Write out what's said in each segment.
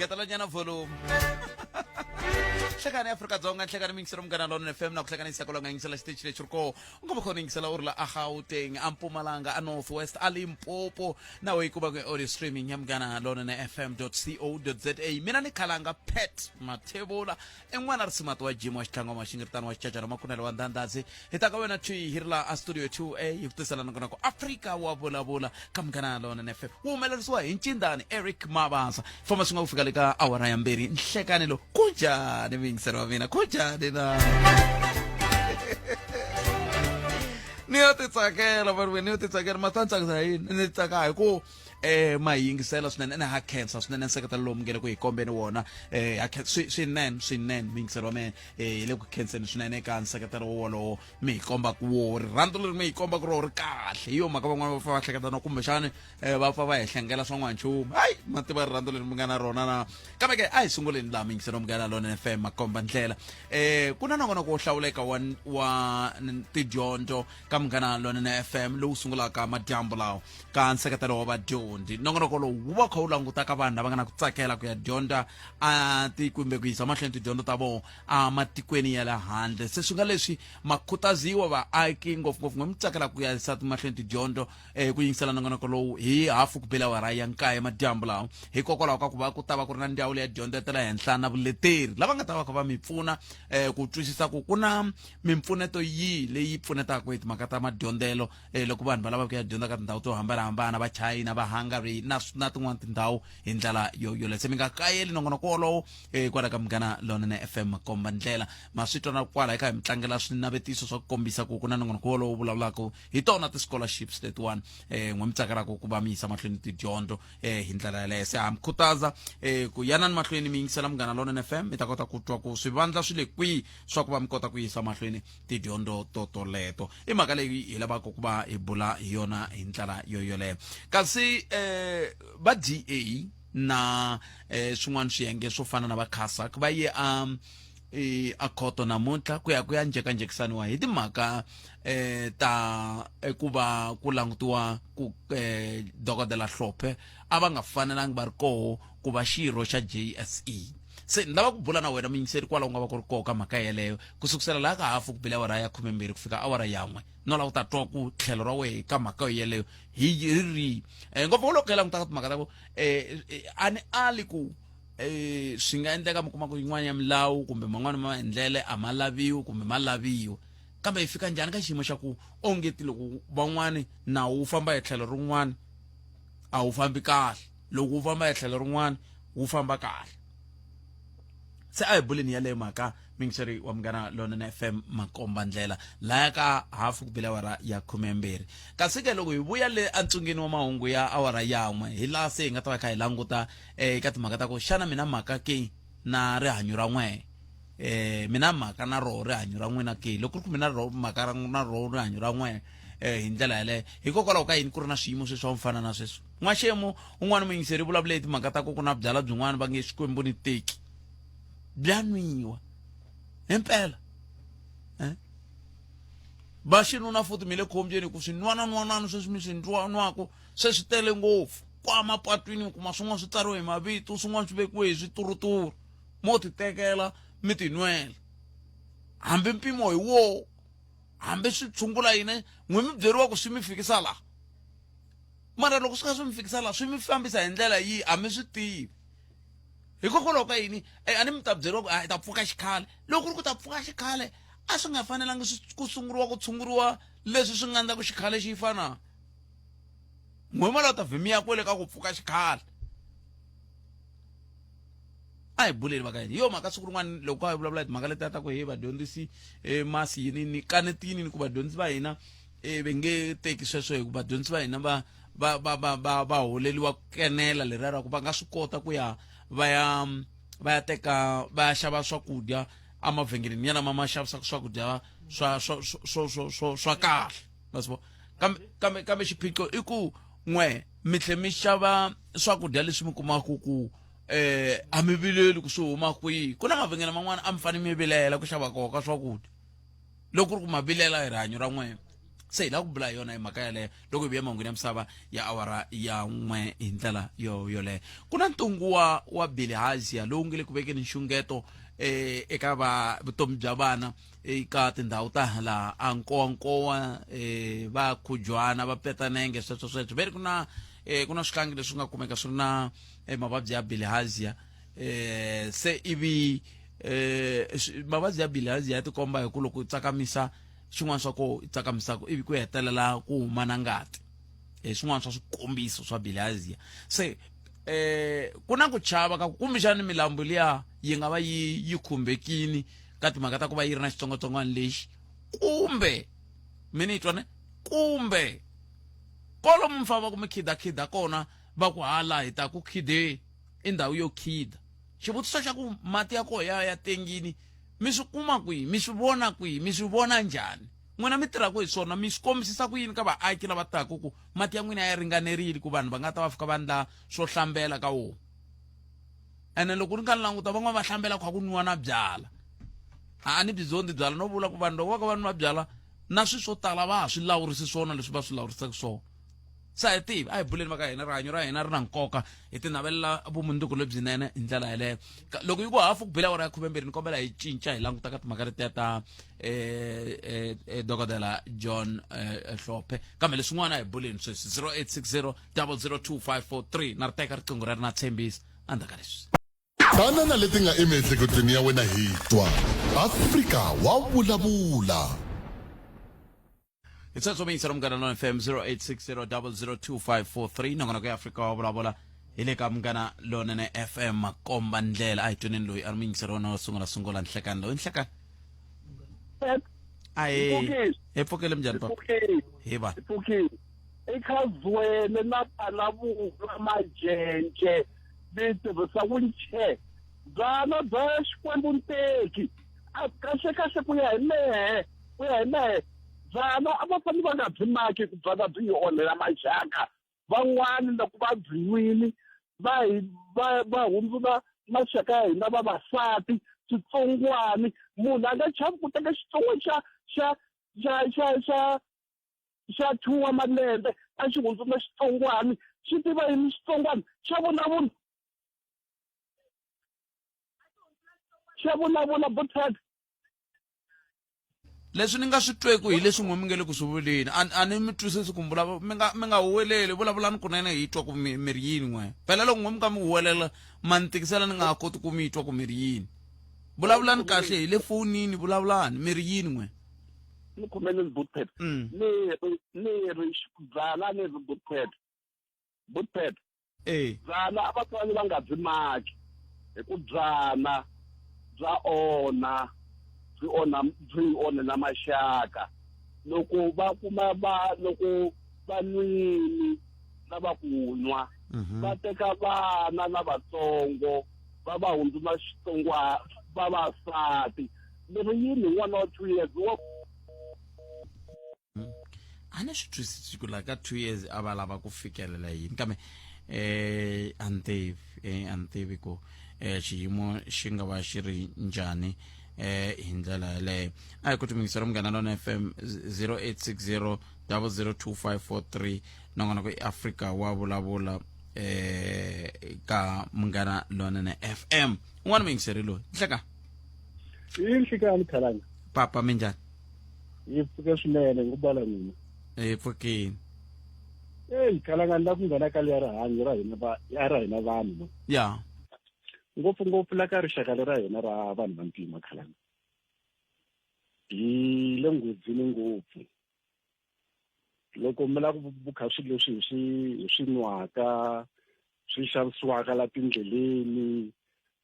Ngetelanyana volume. Hlekani Afrika-Dzonga, nhlekani miyingiselo Munghana Lonene FM na ku hlekanisa kwalaho nga yingisela xitichi lexi ri koho. U nga va kha u yingisela u ri la a Gauteng, a Mpumalanga, a North West, a Limpopo na we yi kuma ku audio streaming ya Munghana Lonene FM.co.za. Mina ni khalanga Pat Mathebula i n'wana risimati wa Jim wa xitlhangu wa maxingiritano wa xicacana makunelo wa ndhandhazi. Hi ta ka wena thwi hi ri la a studio 2A hi ku tisela nongonoko Afrika wa vulavula ka Munghana Lonene FM. Wu humelerisiwa hi ncindani Eric Mabasa. Famba swi nga ku fika le ka awara ya mbirhi nhlekani lo kunjhani muyingiseri wa mina kunjhani na ni yo titsakela vanhu ni yo titsakela ma ta ni tsakisa hi yini ni tsaka hi ku ma hi yingisela swinene ene ha khensa swinene nseketelo lowu mi nge le ku hi kombeni wona ha khensa swinene swinene muyingiseri wa mina hi le ku khenseni swinene eka nseketelo wolowo mi hi kombaka wo rirhandzu leri mi hi kombaka ro ri kahle hi yo mhaka van'wana va pfa va hleketa na kumbexani va pfa va hi hlengela swa n'wanchumu hayi ma tiva rirhandzu leri mi nga na rona na kambe ke a hi sunguleni laha miyingiselo Munghana Lonene FM makomba ndlela ku na nongonoko wo hlawuleka wa wa tidyondzo ka Munghana Lonene FM lowu sungulaka madyambu lawa ka nseketelo wa vadyondzi nongonoko lowu wu va kha wu languta ka vanhu lava nga na ku tsakela ku ya dyondza a ti kumbe ku yisa mahlweni tidyondzo ta vona ematikweni ya le handle se swi nga leswi ma khutaziwa vaaki ngopfungopfu n'we mi tsakela ku ya yisa mahlweni tidyondzo ku yingisela nongonoko lowu hi hafu ku bela awara ya nkaye madyambu lawa hikokwalaho ka ku va ku ta va ku ri na ndzawulo ya dyondzo ya ta le henhla na vuleteri lava nga ta va kha va mi pfuna ku twisisa ku ku na mimpfuneto yihi leyi pfunetaka hi timhaka ta madyondzelo loko vanhu va lava ku ya dyondza ka tindhawu to hambanahambana va China va Hungary na na tin'wana tindhawu hi ndlela yo yoleyo se mi nga kayeli nongonoko wolowo kwala ka Munghana Lonene FM makomba ndlela ma swi twa na kwala hi kha hi mi tlangela swinavetiso swa ku kombisa ku ku na nongonoko wolowo wu vulavulaka hi tona ti-scholarships letiwani n'we mi tsakelaka ku va mi yisa mahlweni tidyondzo hi ndlela yaleyo se ha mi khutaza ku yanani mahlweni mi yingisela Munghana Lonene FM mi ta kota ku twa ku swivandla swi le kwihi swa ku va mi kota ku yisa mahlweni tidyondzo to toleto i mhaka leyi hi lavaka ku va hi bula hi yona hi ndlela yo yoleyo kasi va DA na swin'wana swiyenge swo fana na va CASAC va ye a a khoto namuntlha ku ya ku ya njhekanjhekisaniwa hi timhaka ta ku va ku langutiwa ku dokodela Hlophe a va nga fanelangi va ri koho ku va xirho xa JSE se ni lava ku bula na wena muyingiseri kwalaho u nga va ku ri koho ka mhaka yeleyo ku sukusela laha ka hafu ku bile awara ya 12 ku fika awara yan'we no lava ku ta twa ku tlhelo ra wehe ka mhaka yeleyo hi ri rihi ngopfu loko hi langutaka timhaka ta ku a ni ali ku swi nga endleka mi kuma ku yin'wana ya milawu kumbe man'wana maendlele a ma laviwi kumbe ma laviwa kambe hi fika njhani ka xiyimo xa ku ongeti loko van'wani nawu wu famba hi tlhelo rin'wana a wu fambi kahle loko wu famba hi tlhelo rin'wana wu famba kahle se a hi buleni yaleyo mhaka mingiseri wa Munghana Lonene FM makomba ndlela laya ka hafu ku bile awara ya 12 kasi ke loko hi vuya le entsungeni wa mahungu ya awara yan'we hi laha se hi nga ta va kha hi languta eka timhaka ta ku xana mina mhaka ke na rihanyo ra n'wehe mina mhaka na roho rihanyo ra n'wina ke loko ku ri ku mina ro mhaka na roho rihanyo ra n'wehe hi ndlela yaleyo hikokwalaho ka yini ku ri na swiyimo sweswi swa ku fana na sweswo n'waxemu un'wana muyingiseri vulavule hi timhaka ta ku ku na byala byin'wana va nge xikwembu ni teki bya nwiwa himpela va xinuna futhi mi le khombyeni ku swinwananwanani sweswi mi swi nwaku se swi tele ngopfu kwa mapatwini mi kuma swin'wana swi tsariwe hi mavito swin'wana swi vekiwe hi swituruturu mo ti tekela mi ti nwela hambi mpimo hi wo hambi swi tshungula yini n'wi mi byeriwa ku swi mi fikisa laha mara loko swi kha swi mi fikisa laha swi mi fambisa hi ndlela yihi a mi swi tivi hikokwalaho ka yini a ni mi ta byeriwa ku a hi ta pfuka xikhale loko ku ri ku ta pfuka xikhale a swi nga fanelangi ku sunguriwa ku tshunguriwa leswi swi nga endlaku xikhale xi fana n'we ma la ta vhimi ya kwele ka ku pfuka xikhale a hi buleli va ka yini hi yo mhaka siku rin'wana loko a hi vulavula hi timhaka letiya ta ku he vadyondzisi masi yini ni kanetini ni ku vadyondzisi va hina va nge teki sweswo hi ku vadyondzisi va hina va va va va va va holeliwa ku kenela leriya ra ku va nga swi kota ku ya va ya va ya teka va ya xava swakudya emavhengeleni ya lama ma xavisaka swakudya swa swa swa swa swa swa kahle ma swi vona kambe kambe kambe xiphiqo i ku n'we mi tlhe mi xava swakudya leswi mi kumaka ku a mi vileli ku swi huma kwihi ku na mavhengele man'wana a mi fanele mi vilela ku xava koho ka swakudya loko ku ri ku ma vilela hi rihanyo ra n'wina Se hi lava ku bula hi yona hi mhaka yaleyo loko hi vuya mahungwini ya misava ya awara ya n'we hi ndlela yo yoleyo. Ku na ntungu wa bilharzia lowu nge le ku vekeni nxungeto eka va vutomi bya vana eka tindhawu ta hala a nkowankowa, va khujwana, va petanenge, sweswo sweswo. Ve ri ku na swihlangi leswi nga kumeka swi ri na mavabyi ya bilharzia. Se ivi mavabyi ya bilharzia ya tikomba hi ku loko u tsakamisa xin'wana swa ko i tsakamisaka, ivi ku hetelela ku huma na ngati, hi swin'wana swa swikombiso swa bilharzia. Se ku na ku chava ka ku kumbexani milambu liya yi nga va yi khumbekini ka timhaka ta ku va yi ri na xitsongwatsongwana lexi, kumbe mi ni twa ne, kumbe kolomu mi famba ku mi khidakhida kona, va ku hala hi ta ku khide, i ndhawu yo khida. Xivutiso xa ku mati ya koho ya tengini, mi swi kuma kwihi, mi swi vona kwihi, mi swi vona njhani? N'wina mi tirhaka hi swona, mi swi kombisisa ku yini ka vaaki lava taka ku mati ya n'wina ya ringanerile ku vanhu va nga ta va fika va ndla swo hlambela ka wona? Ene loko ni nga languta, van'wana va hlambela kha ku nwiwa na byala. A ni byi zondi byala, no vula ku vanhu loko va ka va nwa byala na swilo swo tala va ha swi lawurisi swona leswi va swi lawurisaka swona. Se a hi tivi, a hi buleni va ka hina, rihanyo ra hina ri na nkoka, hi ti navelela vumundzuku lebyinene hi ndlela yeleyo. Loko yi ku hafu ku bile awara ya 12, ni kombela hi cinca hi languta ka timhaka letiya ta dokodela John Hlophe, kambe leswin'wana a hi buleni sweswi. 0860 002543 na ri teka riqingho ra ri na tshembisa endzhaku ka leswi. Tana na leti nga emiehleketweni ya wena hi twa. Afrika wa vulavula. Hi sweswo miyingiselo Munghana Lonene FM, 0860002543, nongonoko ya Afrika wa vulavula hi le ka Munghana Lonene FM, makomba ndlela. A hi tweneni loyi a ri muyingiseri wona wo sungula sungula nhlekani loyi. Nhlekani, a hi hi pfukele. Minjhani papa? Hi va pfukile ekhazwele na palavula majenje mi tirhisa wheelchair byala bya Xikwembu nteki a kahle kahle ku ya hi mehe, ku ya hi mehe, byala a va fanele va nga byi maki, ku byala byi hi onhela maxaka. Van'wani loko va byi nwini va hi va hundzula maxaka ya hina vavasati switsongwani. Munhu a nga chavi ku teka xitsongwana xa 2 wa malembe a xi hundzula xitsongwani. Xi tiva yini xitsongwana? Xa vulavula, xa vulavula buthat. Leswi ni nga swi tweku hi leswi n'we mi nge le ku swi vuleni, a ni mi twisisi ku mi nga huweleli, vulavulani kunene hi twa ku mi ri yini n'we. Phela loko n'we mi ka mi huwelela ma ni tikisela, ni nga ha koti ku mi twa ku mi ri yini. Vulavulani kahle hi le fonini, vulavulani, mi ri yini n'we? Ni khomeleni butpet. Ni ri byala, ni ri butpet, butpet. Byala a va fanele va nga byi maki, hi ku byala bya onha, byi onha, byi hi onhela maxaka. Loko va kuma va loko va nwini lava ku nwa, va teka vana lavatsongo va va hundzula xitsongwa vavasati. Ni ri yini hi n'wana wa 2 years wa A ni swi twisisi ku la ka 2 years a va lava ku fikelela yini, kambe a ni tivi, a ni tivi ku xiyimo xi nga va xi ri njhani hi ndlela yaleyo. A hi ku timingisa Munghana Lona FM, 0860 002543, nongonoko i Afrika wa vulavula ka Munghana Lonene FM. Un'wana muyingiseri loyi, nhleka. Hi nhlikani, khalanga. Papa, minjhani? Hi pfuke swinene, ngubala mina. Hi pfukini. Eyi khalanga, ni la ku nghena ka leya rihanyo ra hina, va ya ra hina vanhu ma. Ngopfungopfu la ka rixaka lera hina ra vanhu va ntima, khalanga, hi le nghozini ngopfu loko mi lava ku bukha swilo leswi hi swi nwaka, swi xavisiwaka la tindleleni.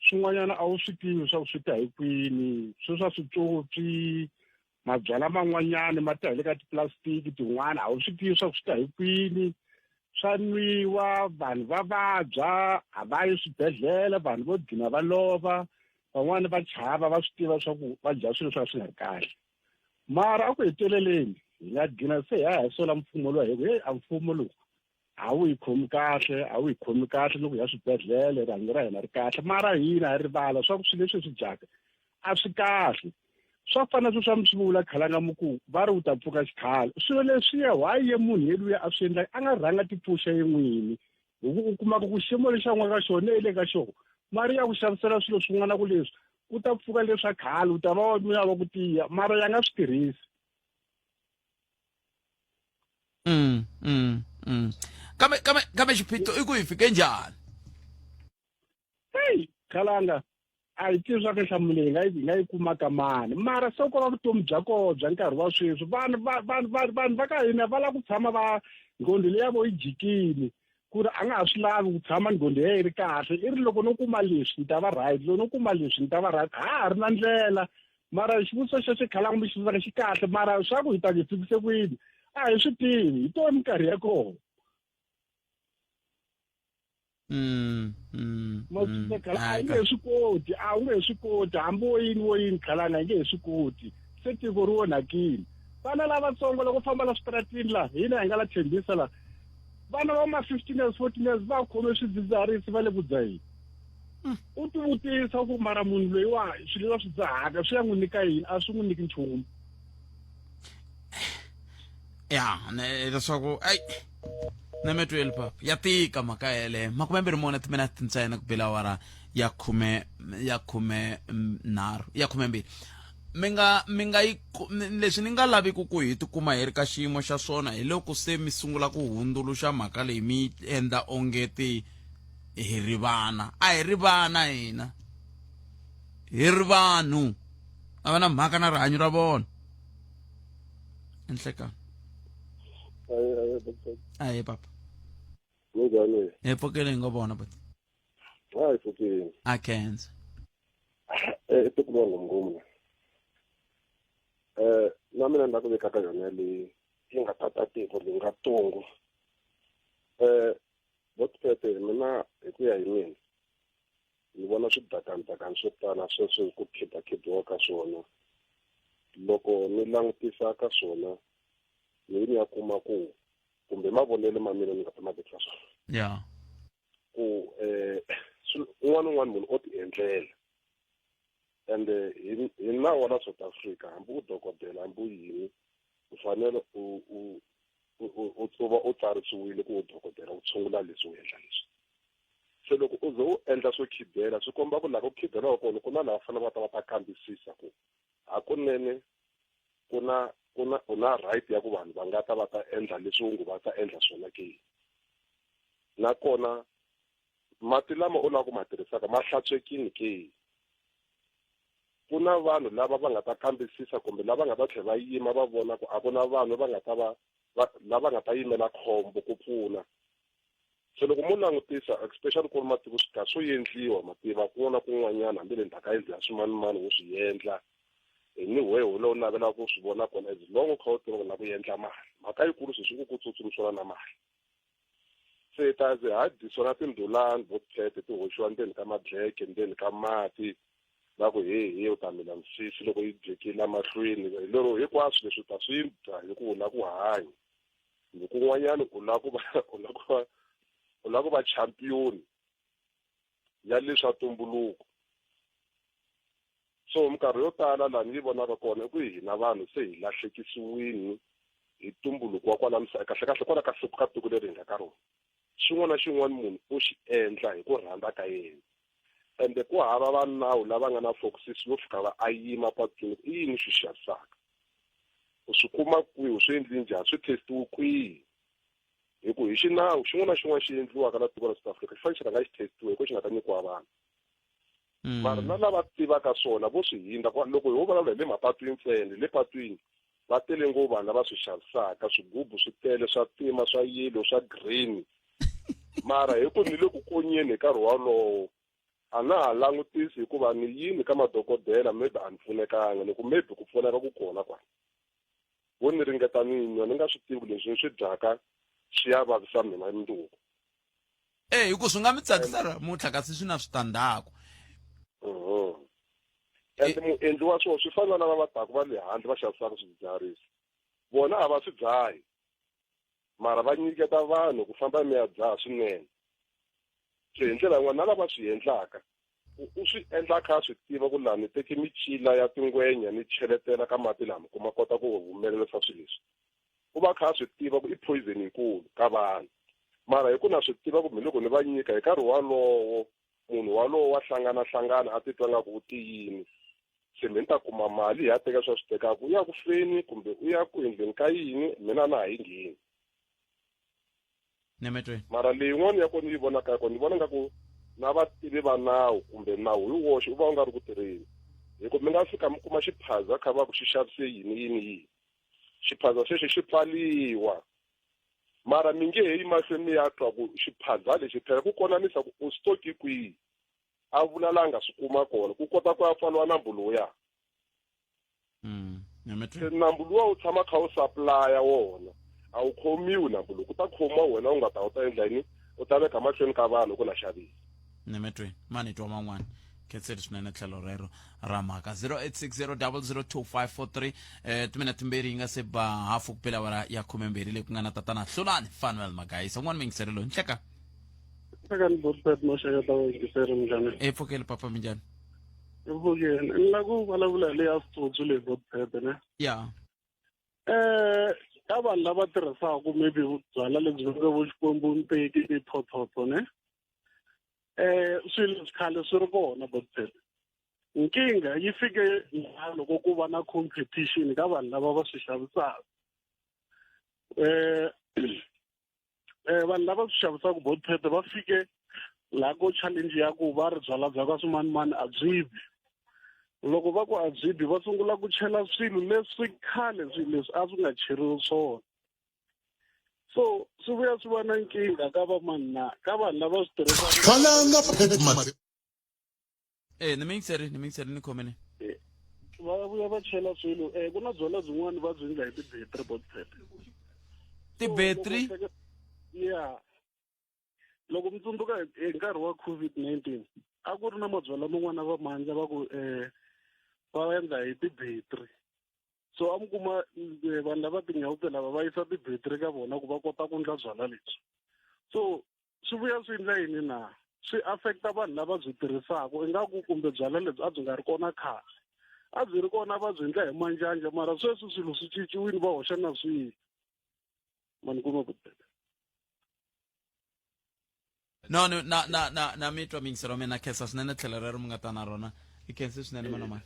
Swin'wanyana a wu swi tivi leswaku swi ta hi kwini, swi swa switswotswi, mabyala man'wanyana ma ta hi le ka tiplastiki tin'wana, a wu swi tivi leswaku swi ta hi kwini. Swa nwiwa, vanhu va vabya, a va yi swibedhlele, vanhu vo dlina va lova. Van'wani va chava, va swi tiva leswaku va dya swilo swa swi nga ri kahle, mara a ku heteleleni hi nga dlina se hi ya hi sola mfumo lowu, hi ku heyi, a mfumo lowu a wu hi khomi kahle, a wu hi khomi kahle. Loko hi ya swibedhlele, rihanyo ra hina ri kahle, mara hina hi rivala swa ku swilo leswi hi swi dyaka a swi kahle. Swa fana swo swa mi swi vula khalanga muku va ri u ta pfuka xikhale. Swilo leswiya why ye munhu yeluya a swi endla a nga rhanga ti pfuxa ye n'wini. Hi ku u kumaka ku xiyimo lexi a nga ka xona i le ka xona. Mara ya ku xavisela swilo swin'wana ku leswi u ta pfuka leswa khale u ta va wanuna wa ku tiya mara ya nga swi tirhisi. Kambe kambe kambe xiphiqo i ku hi fike njhani? Hey, khalanga a hi tivi swa ku nhlamulo hi nga yi hi nga yi kuma ka mani mara se ko va vutomi bya koho bya nkarhi wa sweswi vanhu vanhu vanhu vanhu va ka hina va lava ku tshama va nghondo leya vo yi jikile ku ri a nga ha swi lavi ku tshama nghondo ya yi ri kahle i ri loko no kuma leswi ni ta va right loko no kuma leswi ni ta va right ha ha ri na ndlela mara xivutiso xexo khalanga mi xi vutisaka xi kahle mara swa ku hi ta hi fikise kwini a hi swi tivi hi tona minkarhi ya kona. Khala a yi nge he swi koti a wu nge he swi koti hambi wo yini wo yini khalanga yi nge he swi koti se tiko ri onhakile vana lavatsongo loko famba la switaratini la hina hi nga la tshembisa la vana va ma 15 years 14 years va khome swidzidziharisi va le ku dzaheni. U tivutisa ku mara munhu loyi wa swilo leswi a swi dzahaka swi ya n'wi nyika yini a swi n'wi nyiki nchumu. Ya leswaku ai na metweli papa ya tika mhaka yeleyo 24 timinete ntsena ku bela awara ya khume ya khume nharhu ya khume mbirhi mi nga mi nga yi leswi ni nga laviki ku hi tikuma hi ri ka xiyimo xa swona hi loko se mi sungula ku hundzuluxa mhaka leyi mi endla ongeti hi ri vana a hi ri vana hina hi ri vanhu a va na mhaka na rihanyo ra vona enhlekani. Aye papa. Minjhani? Hi pfukile hi ngo vona buti. Hayi pfukile. A khensa. Eh i tiko ngomngomna. Eh na mina ni la ku veka ka yona leyi yi nga tata tiko leyi nga tungu. Eh Botpete mina hi ku ya hi mina ni vona swidakani-dakani swo tala sweswo ku khida-khidiwa ka swona. Loko ni langutisa ka swona ni ni ya kuma ku kumbe mavonelo ma mina ni nga ta ma vekisa swona. Ku un'wana un'wana munhu o ti endlela. Ende hi hi nawu wa la South Africa hambi u dokodela hambi u yini u fanele u u u u tsuva u tsarisiwile ku u dokodela u tshungula leswi u endla leswi. Se loko u ze u endla swo khidela swi komba ku laha ku khideliwaka kona ku na laha va fanele va ta va ta kambisisa ku hakunene ku na ku na u na right ya ku vanhu va nga ta va ta endla leswi u ngo va ta endla swona ke. Nakona mati lama u lava ku ma tirhisaka ma hlantswekile ke. Ku na vanhu lava va nga ta kambisisa kumbe lava nga ta tlhela va yima va vona ku a ku na vanhu va nga ta va va lava nga ta yimela khombo ku pfuna. Se loko mo langutisa especially ku ri matikoxikaya swo endliwa ma tiva kun'wana na kun'wanyana hambi le ndzhaku ka yindlu ya swimanimani wo swi endla hi ni wehe lowu navelaka ku swi vona kona as long u kha u tiva ku na ku endla mali mhaka yikulu sweswi ku ku tsutsumisana na mali se ta ze ha dyisiwa na tindhulani vo phete ti hoxiwa ndzeni ka madleke ndzeni ka mati va ku he he u ta mila misisi loko yi dyekile emahlweni hi lero hinkwaswo leswi u ta swi dya hi ku u lava ku hanya kumbe kun'wanyana u lava ku va u lava ku va u lava ku va champion ya leswa tumbuluko so minkarhi yo tala laha ni yi vonaka kona i ku hina vanhu se hi lahlekisiwini hi tumbuluko wa kwala misava kahle kahle kwala ka siku ka tiko leri hi nga ka rona xin'wana na xin'wana munhu u xi endla hi ku rhandza ka yena ende ku hava va nawu lava nga na focus yo fika va a yima patwini i yini swi xavisaka u swi kuma kwihi u swi endli njhani swi testiwe kwihi hi ku hi xinawu xin'wana na xin'wana xi endliwaka la tiko ra South Africa xi fanele xi rhanga xi testiwe hi ku xi nga ta nyikiwa vanhu mara na lava tivaka swona vo swi hindza loko ho vulavula hi le mapatwini ntsena le patwini va tele ngopfu vanhu lava swi xavisaka swigubu swi tele swa tima swa yellow swa green mara hi ku ni le ku konyeni hi nkarhi wolowo a na ha langutisi hikuva ni yini ka madokodela maybe a ni pfunekanga ni ku maybe ku pfuneka ku kona kwala vo ni ringeta ni nwa ni nga swi tivi leswi ni swi dyaka swi ya vavisa mina mundzuku. E hi ku swi nga mi tsakisa namuntlha kasi swi na switandzhaku. And muendli wa swona swi fana na lava va taka va le handle va xavisaka swidzidziharisi vona a va swi dzahi mara va nyiketa vanhu ku famba mi ya dzaha swinene se hi ndlela yin'wana na lava swi endlaka. U swi endla a kha a swi tiva ku laha ni teke micila ya tingwenya ni cheletela ka mati lama ku ma kota ku humelerisa swilo leswi. U va a kha a swi tiva ku i poison yikulu ka vanhu. Mara hi ku na swi tiva ku mi loko ni va nyika hi nkarhi walowo munhu walowo wa hlangana hlangana a titwa nga ku u tiyini se mi ni ta kuma mali hi ya teka swa swi tekaka u ya ku feni kumbe u ya ku endleni ka yini mina na ha yi ngheni. Nemetweni. Mara leyin'wana ya kona yi vonaka ya kona ni vona nga ku na vativi va nawu kumbe nawu hi woxe u va u nga ri ku tirheni hi ku mi nga fika mi kuma xiphaza kha va ku xi xavise yini yini yini xiphaza xexo xi pfaliwa mara mi nge he yi mahlweni mi ya twa ku xiphaza lexi phela ku konanisa ku u stoki kwihi a vula la nga swi kuma kona ku kota ku ya pfaliwa nambu lowuya Se nambu luwa wu tshama kha wu supplya wona a wu khomiwi nambu lowu ku ta khomiwa wena u nga ta u ta endla yini u ta veka mahlweni ka vanhu ku na xavisa. Nemetweni mani twa man'wana khenseli swinene tlhelo rero ra mhaka 0860002543 timinete timbirhi yi nga se ba hafu ku pela awara ya khumembirhi leyi ku nga na tatana Hlulani Fanuel Magayisa un'wana muyingiseri loyi nhleka. Nhlekani Botpet Maxakata wa yingiseri minjhani? E pfukeli papa minjhani? Pfukeni ni lava ku vulavula hi leya switsotso leyi Botpet ne? Ya. Ka vanhu lava tirhisaka maybe byala lebyi va nge vo Xikwembu nteki tithothotho ne? Swilo leswi khale swi ri kona Botpet. Nkingha yi fike laha loko ku va na competition ka vanhu lava va swi xavisaka. Vanhu lava swi xavisaka Botpet va fike laha ko challenge ya ku va ri byala bya ka swimanimani a byi bi. Loko va ku a byi bi va sungula ku chela swilo leswi khale swilo leswi a swi nga cheriwi swona. So swi vuya swi va na nkingha ka vamani na ka vanhu lava swi tirhisaka. Khalanga Pet Mati. Ni miyingiseri, ni miyingiseri ni khomeni. Va vuya va chela swilo ku na byala byin'wana va byi endla hi ti-battery Botpet. Ti-battery? Ya. Loko mi tsundzuka hi nkarhi wa COVID-19 a ku ri na mabyalwa man'wana va mandla va ku va endla hi ti-battery. So a mi kuma vanhu lava tinyaope lava va yisa ti-battery ka vona ku va kota ku endla byalwa lebyi. So swi vuya swi endla yini na? Swi affecta vanhu lava byi tirhisaka ingaku kumbe byalwa lebyi a byi nga ri kona khale. A byi ri kona va byi endla hi manjanja mara sweswi swilo swi cinciwile va hoxa na swilo. Mani kuma ku teka. No, no, na na na na mi twa miyingiselo wa mina khensa swinene tlhelo rero mi nga ta na rona. I khensi swinene mana mani.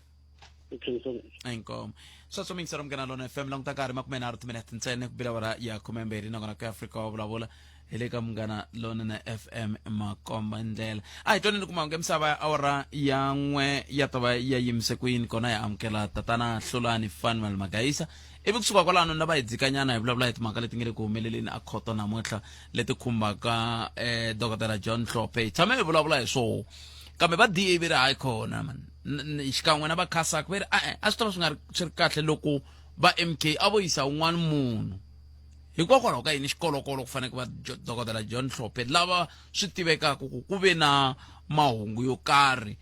Inkomo. Sweswo miyingiselo munghana lona FM languta nkarhi makumenharhu timinete ntsena ku bila awara ya khumembirhi nakona ku Afrika wa vulavula hi le ka munghana lonene FM makomba ndlela. A hi twaneni ku mahungu ya misava ya awara ya n'we ya ta va ya yimise ku yini kona ya amukela tatana Hlulani Fanuel Magayisa. Ivi kusuka kwalano na va hi dzikanyana hi vulavula hi timhaka leti nge le ku humeleleni a khoto namuntlha leti khumbaka dokodela John Hlophe. Hi tshame hi vulavula hi swoho kambe va DA ve ri hayi khona man xikan'we na va Khasak ve ri e-e a swi ta va swi nga ri swi ri kahle loko va MK a vo yisa un'wana munhu hikokwalaho ka yini xikolokolo ku fanele ku va dokodela John Hlophe lava swi tivekaka ku ku ve na mahungu yo karhi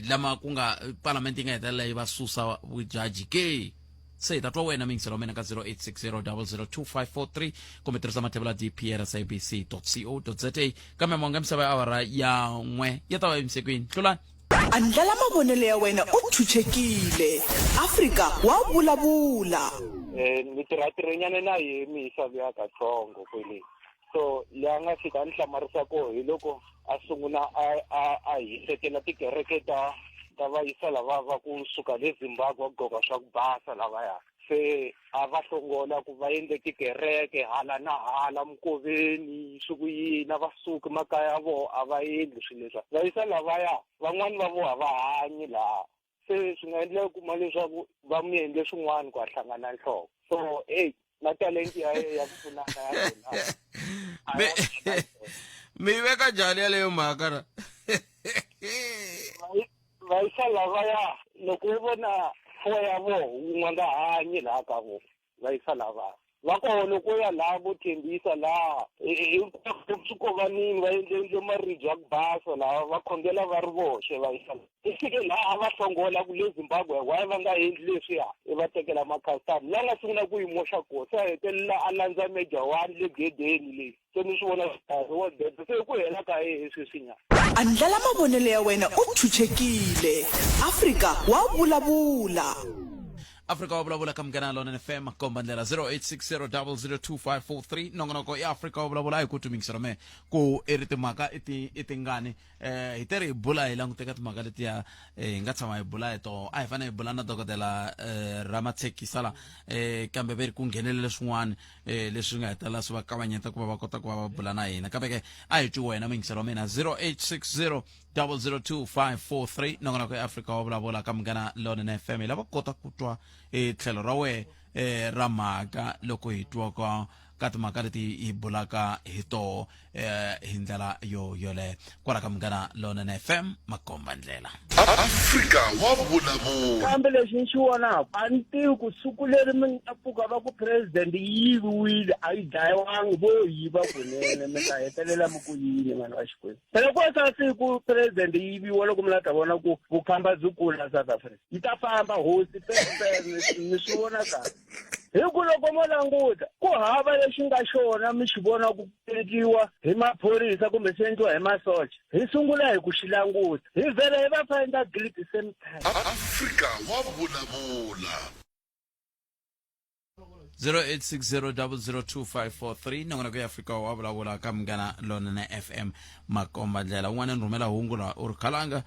lama ku nga palamende yi nga hetelela yi va susa vujaji ke. Se hi ta twa wena miyingiselo wa mina ka 0860002543 kumbe tirhisa mathevula dprsabc.co.za kambe monga misava ya awara ya n'we ya ta va emisekwini. Hlulani. Andlala mavonelo ya wena u tshunxekile. Afrika wa vulavula. Ni tirha tirhenyana na yehe misa luya katsongo kwele. So leyi a nga fika a ni hlamarisa koho hi loko a sungula a a hisekela tikereke ta ta vayisa lava va kusuka le Zimbabwe va gqoka swa ku basa lavaya. Se a va hlongola ku va endle tikereke hala na hala minkoveni swi ku yini a va suki makaya ya voho a va endli swilo leswiya. Vayisa lavaya van'wani va voho a va hanyi laha se swi nga endleka kuma leswaku va mi endle swin'wana ku a hlangana nhloko. So eyi na talenti ya ye ya ku pfunana ya yena mi yi veka njhani yaleyo mhaka na vayisa lavaya loko wo vona four ya voho wun'we nga hanyi laha ka vona vayisa lavaya. Va koho loko u ya laha vo Tembisa laha hinkwako swikovanini va endle endle maribye ya ku basa laha va khongela va ri voxe va yisa i fike laha a va hlongola ku le Zimbabwe why va nga endli leswiya i va tekela ma-custom la nga sungula ku yi moxa koho se a hetelela a landza major one le gedeni leyi se ni swi vona nkarhi wo deda se ku hela ka yehe sweswinyana. Andlala mavonelo ya wena u chuchekile. Afrika wa vulavula. Afrika wa vulavula ka Munghana Lonene FM komba ndlela 0860002543 nongonoko ya Afrika wa vulavula a hi ku twi me ku i ri timhaka i ti i tingani eh hi teri hi bula hi languteka timhaka letiya eh, hi nga tshama hi bula hi toho a hi fanele hi bula na dokodela eh, Ramatshekisa la eh, kambe ve ri ku nghenelele swin'wana eh, leswi nga hetelela swi va kavanyeta ku va va kota ku va va bula na hina kambe ke a hi twi wena muyingiseri wa mina 0860 002543 nongonoko ya Afrika wa vulavula ka Munghana Lonene FM hi lava ku kota ku twa eh, tlhelo ra wehe eh, ra mhaka loko hi twa ka ka timhaka leti hi bulaka hi toho eh, hi ndlela yo yoleyo kwala ka Munghana Lonene FM makomba ndlela. Afrika wa vulavula. Kambe lexi ni xi vonaka a ni tivi ku siku leri mi nga pfuka va ku president yi yiviwile a yi dlayiwangi vo yiva kunene mi ta hetelela mi ku yini vanhu va Xikwembu. Phela ku sa siku president yi yiviwa loko mi la ta vona ku vukhamba byi kula South Africa yi ta famba hosi pepere mi swi vona kahle. Hi ku loko mo languta ku hava lexi nga xona mi xi vona ku endliwa hi maphorisa kumbe swi endliwa hi masocha hi sungula hi ku xi languta hi vhela hi va find guilty same time. Afrika wa vulavula. 0860002543 nongonoko ya Afrika wa vulavula ka Munghana Lonene FM makomba ndlela un'wana ni rhumela hungu la u ri khalanga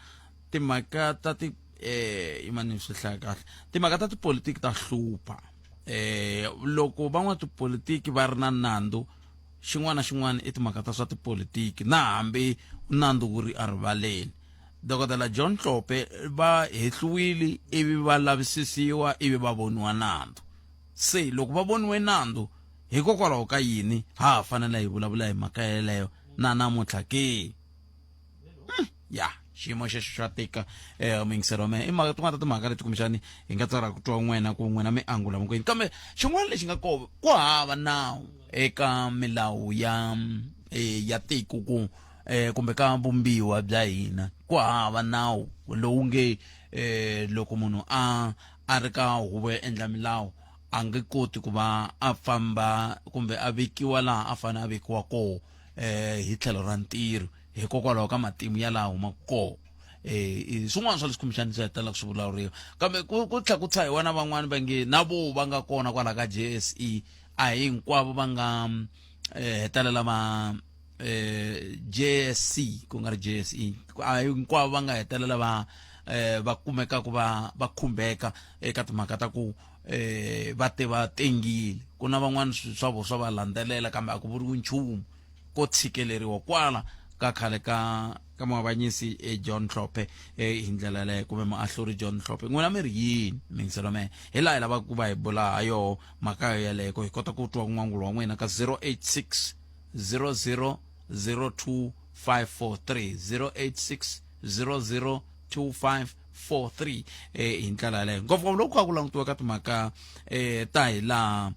timhaka ta ti eh imani swi hlaya kahle timhaka ta tipolitiki ta hlupha eh loko van'watipolitiki va ri na nandzu xin'wana na xin'wana i timhaka ta swa tipolitiki na hambi nandzu wu ri erivaleni dokodela John Hlophe va hehliwile ivi va lavisisiwa ivi va voniwa nandzu se loko va voniwe nandzu hikokwalaho ka yini ha ha fanele hi vulavula hi mhaka yeleyo na namuntlha ke hmm, ya xiyimo xexo xa tika um muyingiseri wa mehe i mhaka tin'wana ta timhaka leti kumbexani hi nga tsaraka ku twa n'wena ku n'wena mi angula makwenu kambe xin'wana lexi nga kona ku hava nawu eka milawu ya eh, ya tiko ku eh, kumbe ka vumbiwa bya hina ku hava nawu lowu nge eh, loko munhu a a ri ka huvo yo endla milawu a nge koti ku va a famba kumbe a vekiwa laha a fanele a vekiwa kona eh hi tlhelo ra ntirho hikokwalaho ka matimu ya laha humaka kona eh swin'wana swa leswi kumbexani swi hetelelaka swi vulavuriwa kambe ku ku tlhela ku tshahiwa na van'wani va nge na vo va nga kona kwala ka J_S_E a hi hinkwavo va nga eh, hetelela va eh, JSC ku nga ri JSE a hi hinkwavo va nga hetelela va eh, va kumeka ku va va khumbeka eka timhaka ta ku eh va te va tengile ku na van'wana swa vo swa va landzelela kambe a ku vuriwi nchumu ko tshikeleriwa kwala ka khale ka ka muavanyisi eh, John Hlophe eh, hi ndlela yaleyo kumbe muahluri John Hlophe n'wina mi ri yini mingiselo me hi laha hi lavaka ku va hi bula ha yoho mhaka yo yaleyo ku hi kota ku twa n'wangulo wa n'wina ka 086 00 02 543 086 00 25 43 eh, hi ndlela yaleyo ngopfungopfu loko kha ku langutiwa ka timhaka eh, ta hi laha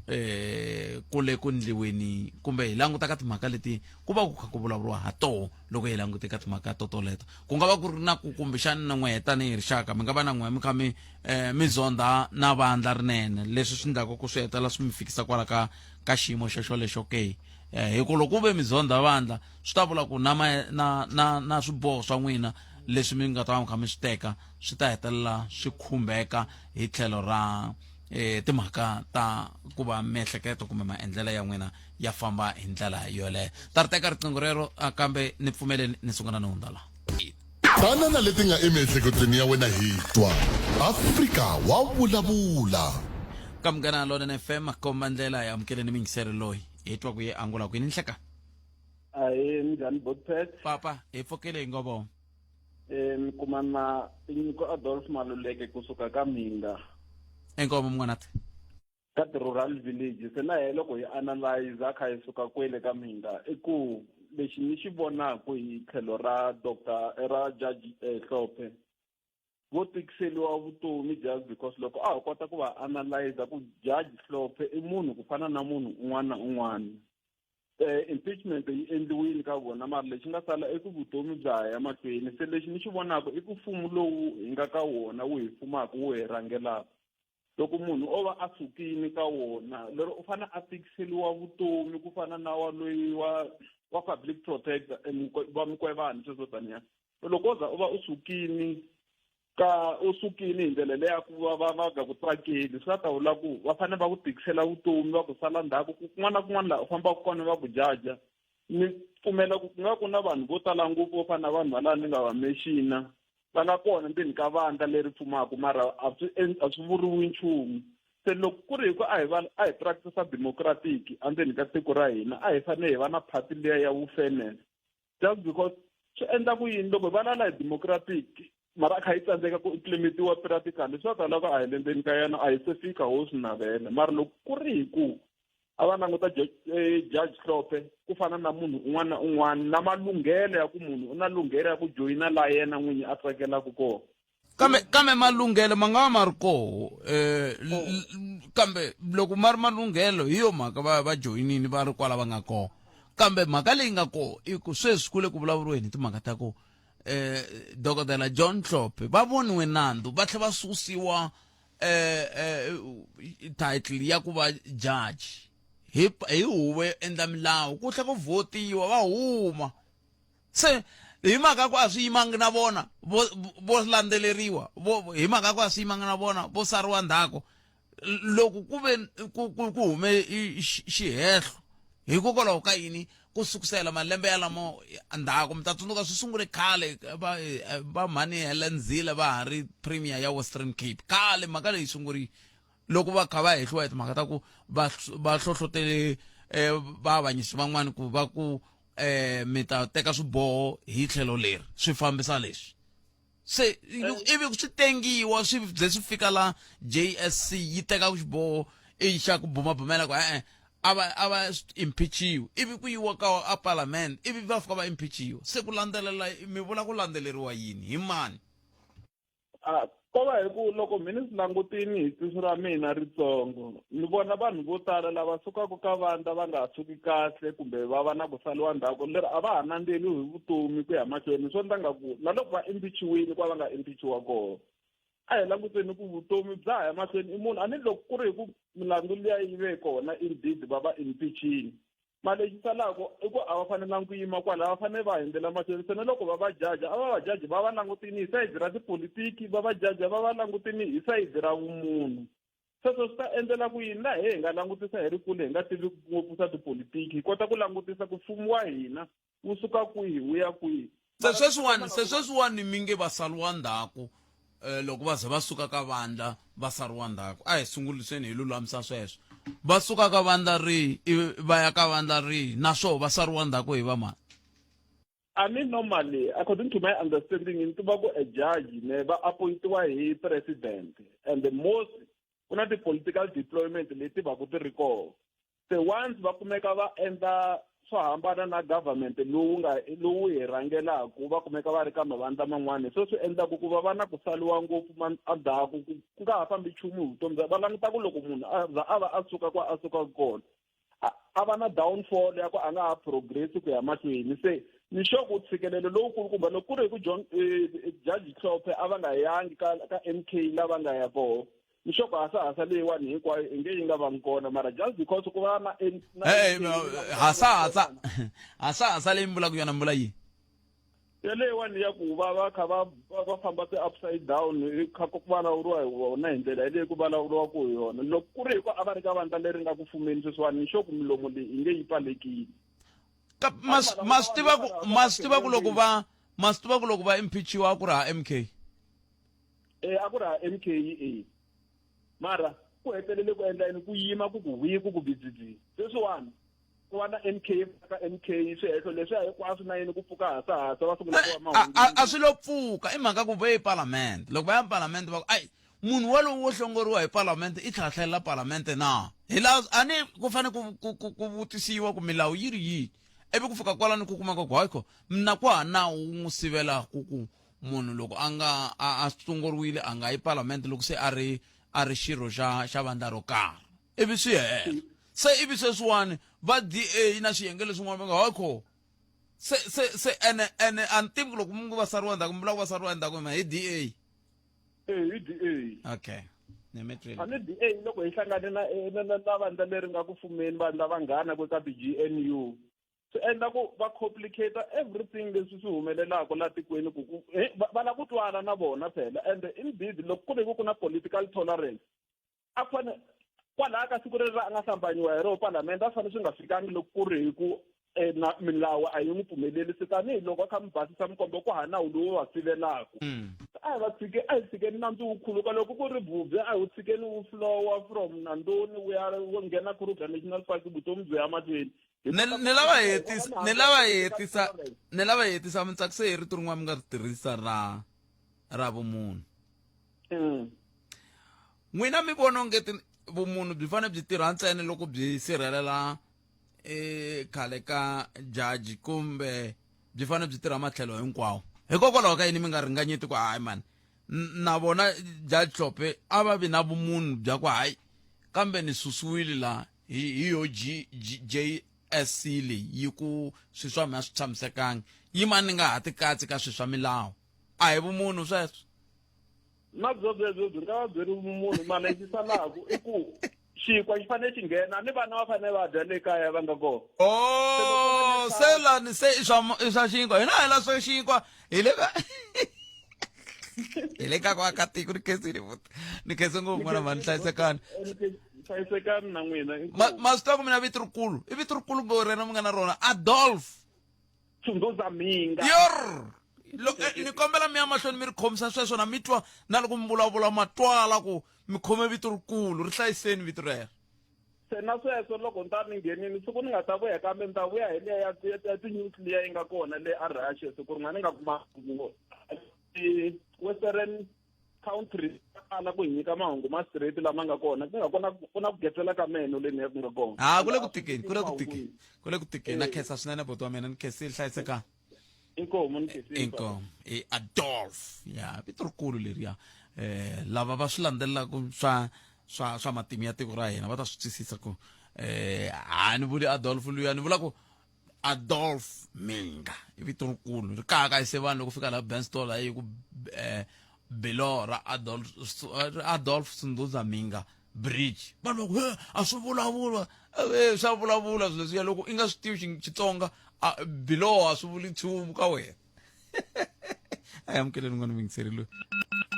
eh ku le ku ndliweni kumbe hi languta ka timhaka leti ku va ku kha ku vulavuriwa ha toho loko hi langute ka timhaka to toleto ku nga va ku ri na ku kumbexani na n'wehe tanihi rixaka mi nga va na n'wehe mi kha mi eh, mi zondha na vandla rinene leswi swi endlaka ku swi hetelela swi mi fikisa kwala ka ka xiyimo xo xolexo ke eh, hi ku loko ku ve mi zondha vandla swi ta vula ku na na na na swiboho swa n'wina leswi mi nga ta va mi kha mi swi teka swi ta hetelela swi khumbeka hi tlhelo ra eh, timhaka ta ku va miehleketo kumbe maendlelo ya n'wina ya famba hi ndlela yoleyo ta ri teka riqingho rero kambe ni pfumeleni ni sungula ni hundza laha Tanana leti nga emiehleketweni ya wena hi twa Afrika wa vulavula. Ka Munghana Lonene FM komba ndlela hi amukeleni miyingiseri loyi hi twa ku ye angula kwini nhleka. Ahee minjhani Botpet? Papa hi pfukile hi ngo vona. Eh mi kuma na Tinyiko Adolf Maluleke kusuka ka Mhinga. Inkomo mngwanati. Ka ti-rural village se na he loko hi analyze kha hi suka kwele ka Mhinga i ku lexi ni xi vonaku hi tlhelo ra doctor ra judge eh, Hlophe. Vo tikiseliwa vutomi just because loko a ho kota ku va analyze ku Judge Hlophe i munhu ku fana na munhu un'wana na un'wana. Eh, impeachment yi endliwile ka vona mara lexi nga sala i ku vutomi bya ha ya mahlweni. Se lexi ni xi vonaka i ku mfumo lowu hi nga ka wona wu hi fumaka wu hi rhangelaka. Loko munhu o va a sukile ka wona lero u fanele a tikiseliwa vutomi ku fana na wa loyi wa wa public protector eh, va Mkhwebane sweswo taniya. Loko wo za u va u sukile ka u sukile hi ndlela leya ku va va va nga ku tsakeli swi la ta vula ku va fanele va ku tikisela vutomi va ku sala ndzhaku ku kun'wana na kun'wana laha u fambaka kona va ku jaja ni pfumela ku ku nga ku na vanhu vo tala ngopfu vo fana na vanhu va laha ni nga va mexina va nga kona ndzeni ka vandla leri pfumaka mara a swi a swi vuriwi nchumu se loko ku ri hi ku a hi va a hi practice democratic endzeni ka tiko ra hina a hi fanele hi va na party liya ya vu-fairness just because swi endla ku yini loko hi vulavula hi democratic mara a kha yi tsandzeka ku implementiwa practically swa ta loko a hi le ndzeni ka yona a hi se fika ho swi navela mara loko ku ri hi ku a va languta eh, judge Hlophe ku fana na munhu un'wana na un'wana na malunghelo ya ku munhu u na lunghelo ya ku joyina la yena n'winyi a tsakelaka kona kambe kambe malunghelo ma nga va ma ri koho eh kambe loko ma ri malunghelo hi yo mhaka va va joyinini va ri kwala va nga kona kambe mhaka leyi nga koho i ku sweswi ku le ku vulavuriweni hi timhaka ta ku eh dokodela John Hlophe va voniwe nandzu va tlhela va susiwa eh eh title ya ku va judge hi hi huvo yo endla milawu ku tlhela ku votiwa va huma se hi mhaka ku a swi yimangi na vona vo vo landzeleriwa vo hi mhaka ku a swi yimangi na vona vo sariwa ndzhaku loko ku ve ku ku ku hume xihehlo hikokwalaho ka yini ku sukusela malembe yalamo ndzhaku mi ta tsundzuka swi sungule khale va va mhani Helen Zille va ha ri premier ya Western Cape khale mhaka leyi sungurile loko va kha va hehliwa hi timhaka ta ku va va hlohlotele um vaavanyisi van'wani ku va ku eh mi ta teka swiboho hi tlhelo leri swi fambisa leswi se ivi swi tengiwa swi bye swi fika la JSC yi teka xiboho i xa ku bumabumela ku e-e a va a va impeachiwi ivi ku yiwa ka a parliament ivi va fika va impeachiwa se ku landzelela mi vula ku landzeleriwa yini hi mani A ko va hi ku loko mi ni swi langutini hi tihlo ra mina ritsongo ni vona vanhu vo tala lava sukaka ka vandla va nga suki kahle kumbe va va na ku saliwa ndzhaku lero a va ha nandzeliwi hi vutomi ku ya mahlweni swo ndla nga ku na loko va impeach-iwile kwa va nga impeach-iwa kona a hi languteni ku vutomi bya ha ya mahlweni i munhu a ni loko ku ri hi ku milandzu liya yi ve kona indeed va va impeach-ini Ma lexi salaka i ku a va fanelangi ku yima kwala, va fanele va hundzela mahlweni. Se na loko va va jaja, a va va jaji va va langutini hi sayiti ra tipolitiki, va va jaja va va langutini hi sayiti ra vumunhu. Sweswo swi ta endlela ku yini? Na hehe hi nga langutisa hi ri kule hi nga tivi ngopfu swa tipolitiki, hi kota ku langutisa ku mfumo wa hina wu suka kwihi wu ya kwihi. Se sweswiwani se sweswiwani mi nge va sariwa ndzhaku eh, loko va ze va suka ka vandla va sariwa ndzhaku a hi sunguliseni hi lulamisa sweswo va suka ka vandla rihi ivi va ya ka vandla rihi naswona va sariwa ndzhaku hi vamani I mean normally according to my understanding ni tiva ku a judge ne va appointiwa hi president and the most ku na ti-political deployment leti va ku ti ri kona se once va kumeka va endla swo hambana na government lowu nga lowu hi rhangelaku va kumeka va ri ka mavandla man'wana hi swo swi endlaku ku va va na ku saliwa ngopfu endzhaku ku ku nga ha fambi nchumu hi vutomi bya va languta ku loko munhu a za a va a suka kwa a sukaka kona a va na downfall ya ku a nga ha progress ku ya mahlweni se ni sure ku ntshikelelo lowukulukumba loko ku ri hi ku John eh, Judge Hlophe a va nga yangi ka ka M_K la va nga ya koho ni sure ku hasahasa leyiwani hinkwayo i nge yi nga vangi kona mara just because ku va na na hasahasa hasahasa leyi mi vulaka yona mi vula yini yaleyiwani ya ku va va kha va va famba ti-upside down kha ku vulavuriwa hi vona hi ndlela yaleyi ku vulavuriwaka hi yona loko ku ri hi ku a va ri ka vandla leri nga ku fumeni sweswiwani ni sure ku milomo leyi i nge yi pfalekile ma swi tiva ku ma swi tiva ku loko va ma swi tiva ku loko va impeachiwa a ku ri ha M K Eh a ku ri ha M_K e mara ku hetelele ku endla yini ku yima ku ku hwi ku ku bidzidzi sweswiwani ku va na M_K ka M_K swihehlo leswiya hinkwaswo na yini ku pfuka hasahasa va sungula ku va mahungu a swi lo pfuka i mhaka ku va ye palamende loko va ya palamende va ku ayi munhu walowo wo hlongoriwa hi palamende i tlhatlhelela palamende na hi laha a ni ku fanele ku ku ku ku vutisiwa ku milawu yi ri yini ivi ku fika kwalano ku kumeka ku hayi kho mina ku ha nawu wu n'wi sivelaku ku. munhu loko a nga a, a sunguriwile a nga yi palamende loko se a ri a ri xirho xa xa vandla ro karhi ivi swi hela se ivi sweswiwani va DA na swiyenge leswin'wana va nga hakho se se se ene ene a ni tivi ku loko mi ngo va sariwa ndzhaku mi vula ku va sariwa endzhaku hi DA eh hi DA okay ni mi twile a ni DA loko hi hlangane na na na na vandla leri nga ku fumeni vandla vanghana ku ka BGNU swi endla ku va complicate everything leswi swi humelelaka la tikweni ku ku va lava ku twana na vona phela and indeed loko ku ri ku ku na political tolerance a ku fane kwalaya ka siku reri a nga hlambanyiwa hi roho palamende a fanele swi nga fikangi loko ku ri hi ku eh, na milawu a yi n'wi pfumeleli se tanihiloko a kha mi basisa mikombo ku hava nawu lowu va sivelaka mm. a hi va tshike a hi tshikeni nandzu wu khuluka loko ku ri bubye a hi wu tshikeni wu flowa from nandoni wu ya wu nghena kruger national park vutomi byi ya mahlweni ni lava hetisa ni lava hetisa ni lava hetisa mi tsakise hi rito rin'wana mi nga ri tirhisa ra ra vumunhu mm. N'wina mi vona onge vumunhu byi fanele byi tirha ntsena loko byi sirhelela e khale ka jaji kumbe byi fanele byi tirha matlhelo hinkwawo hikokwalaho ka yini mi nga ringanyeti ku hayi mani na vona judge Hlophe a va vi na vumunhu bya ku hayi kambe ni susiwile la hi hi yo G, G, JSC leyi yi ku swi swa mina swi tshamisekangi yimani ni nga ha tikatsi ka swi swa milawu a hi vumunhu sweswo na byo byebyo byi nga va byi ri munhu mara lexi salaka i ku xinkwa xi fanele xi nghena ni vana va fanele va dya le kaya va nga kona oh se lani se i swa i swa xinkwa hina hi la swa xinkwa hi le ka hi le ka ku aka tiko ni khensile futhi ni khense ngopfu n'wana mhani hlayisekani hlayisekani na n'wina ma swi tiva ku mina vito rikulu i vito rikulu ngo rena mi nga na rona adolf Sunduza Mhinga. Yor! Lo, eh, ni kombela mi ya mahlweni mi ri khomisa sweswo na mi twa na loko mi vulavula ma twala ku mi khome vito rikulu ri hlayiseni vito rero se na sweswo loko ni ta ni nghenini siku ni nga ta vuya kambe ni ta vuya hi liya ya ya ti-news liya yi nga kona le a Russia siku rin'wana ni nga kuma western country ala ku hi nyika mahungu ma straight lama nga kona ku nga kona ku na ku getsela ka meno le ni ku nga kona ha ku le ku tikeni ku le ku tikeni ku le ku tikeni na khensa swinene buti wa mina ni khensile hlayisekani inkomu ni khensile inkomu i adolf ya vito rikulu leriya eh lava va swi landzelelaka swa swa swa matimu ya tiko ra hina va ta swi twisisa ku eh ha ni vuli adolf luya ni vula ku Adolf Minga i vito rikulu ri kayakayise vanhu loko fika laha Benstol yi ku eh, below ra Adolf Adolf Sunduza Minga bridge vanhu va ku he a swi vulavula eh, swa vulavula swilo leswiya loko i nga swi tivi Xitsonga below a swi vuli nchumu ka wena a amukeleni n'wana muyingiseri loyi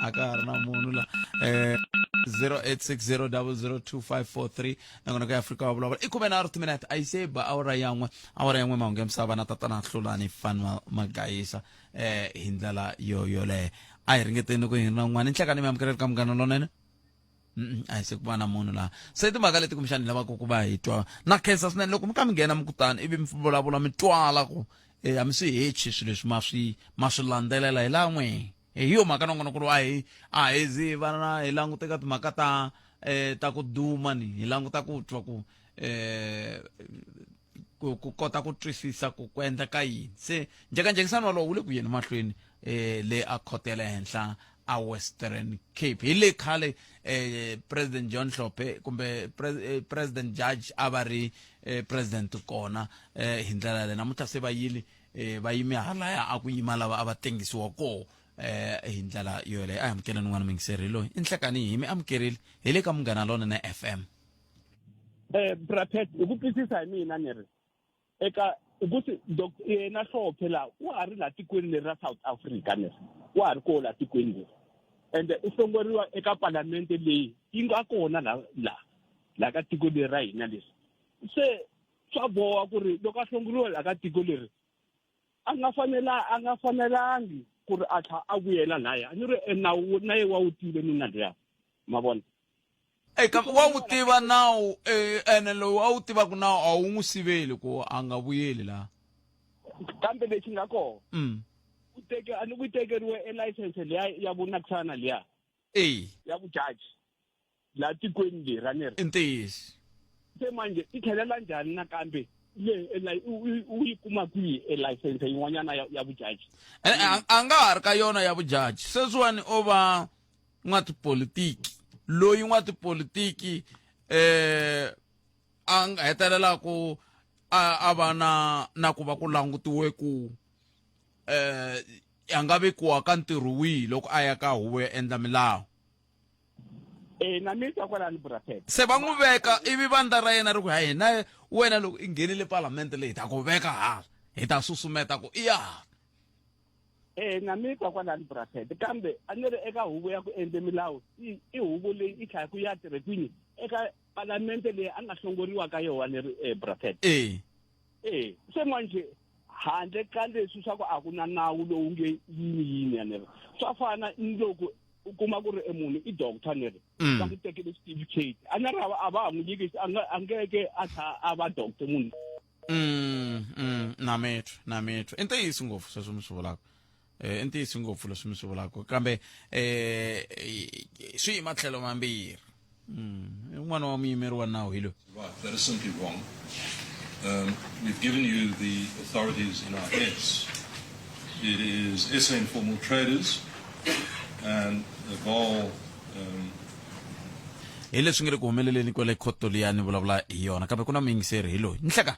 a ka ha ri na munhu la eh 0860002543 nakona ka Afrika wa vulavula i khume nharhu timinete a yi se ba awara yan'we awara yan'we mahungu ya misava na tatana hlulani fanwell magayisa eh hi ndlela yo yoleyo a hi ringeteni ku hi na un'wana nhlekani mi amukeleli ka munghana lonene a hi se ku va na munhu laha se timhaka leti kumbexani hi lavaka ku va hi twa na khensa swinene loko mi ka mi nghena mi kutani ivi mi vulavula mi twala ku e a mi swi hechi swilo leswi ma swi ma swi landzelela hi laha n'we hi yo mhaka nongonoko lowu a hi a hi zi va na hi languta eka timhaka ta eh ta ku duma ni hi languta ku twa ku eh ku ku kota ku twisisa ku ku endleka yini se njhekanjhekisano walowo wu le ku yeni mahlweni eh le a khoto ya le henhla a Western Cape hi le khale eh, President John Hlophe kumbe pre, eh, President Judge a va ri eh, president kona eh, hi ndlela yaleyo namuntlha se va yile eh, va yime halaya a ku yima lava a va tengisiwa koho eh, hi ndlela yo yoleyo a hi amukeleni n'wana mingiseri loyi i nhlekani hi mi amukerile hi le ka munghana lonene FM eh Brapet hi ku twisisa hi mina ni ri eka ukuthi yena Hlophe la wa ha ri la tikweni leri ra South Africa ni ri wa ha ri kona la tikweni leri ende u hlongoriwa eka palamente leyi yi nga kona la la la ka tiko leri ra hina leri se swa boha ku ri loko a hlongoriwa la ka tiko leri a nga fanela a nga fanelangi ku ri a tlha a vuyela laya ni ri nawu na ye wa wu tive nuna luya ma vona eka wa wu tiva nawu eh, ene lowu a wu tivaka nawu a wu n'wi siveli ku a nga vuyeli laha kambe lexi nga kona mm. u teke a ni ku tekeriwe e license liya ya vunakisana liya eyi ya vujaji laha tikweni leri a ni ri i ntiyiso se manje i tlhelela njhani nakambe le u yi kuma kwihi e license yin'wanyana ya vujaji? A nga ha ri ka yona ya vujaji sweswiwani, o va n'watipolitiki loyi n'watipolitiki a nga hetelela ku a va na ku va ku langutiwe ku a nga vekiwa ka ntirho wihi loko a ya ka huvo yo endla milawu. Eh, na mi twa kwalani, Brapet. Se va n'wi veka, ivi vandla ra yena ri ku, hayi, na wena loko i nghenile palamende leyi, hi ta ku veka hala, hi ta susumeta ku i ya hala. Eh, na mi twa kwalani, Brapet, kambe a ni ri eka huvo ya ku endle milawu, i huvo leyi i tlhaya ku ya tirhe kwini eka palamente leyi a nga hlongoriwa ka yona ni ri, Brapet. Eh, se manje handle ka leswi swa ku a ku na nawu lowu nge yini yini, ya ni ri swa fana ni loko u kuma ku ri e munhu i doctor, ni ri va n'wi tekele certificate, a ni ri a va ha n'wi nyiki, a ngeke a tlha a va doctor munhu. Na mitwa, na mitwa, i ntiyiso ngopfu sweswo mi swi vulaka. I ntiyiso ngopfu leswi mi swi vulaka, kambe swi hi matlhelo mambirhi. Un'wana wa muyimeri wa nawu hi loyi. Right, that is simply wrong. We've given you the authorities in our heads. It is SA Informal Traders and the Vaal Hi leswi nge le ku humeleleni kwale khoto liya ni vulavula hi yona, kambe ku na muyingiseri, hi loyi. Nhleka.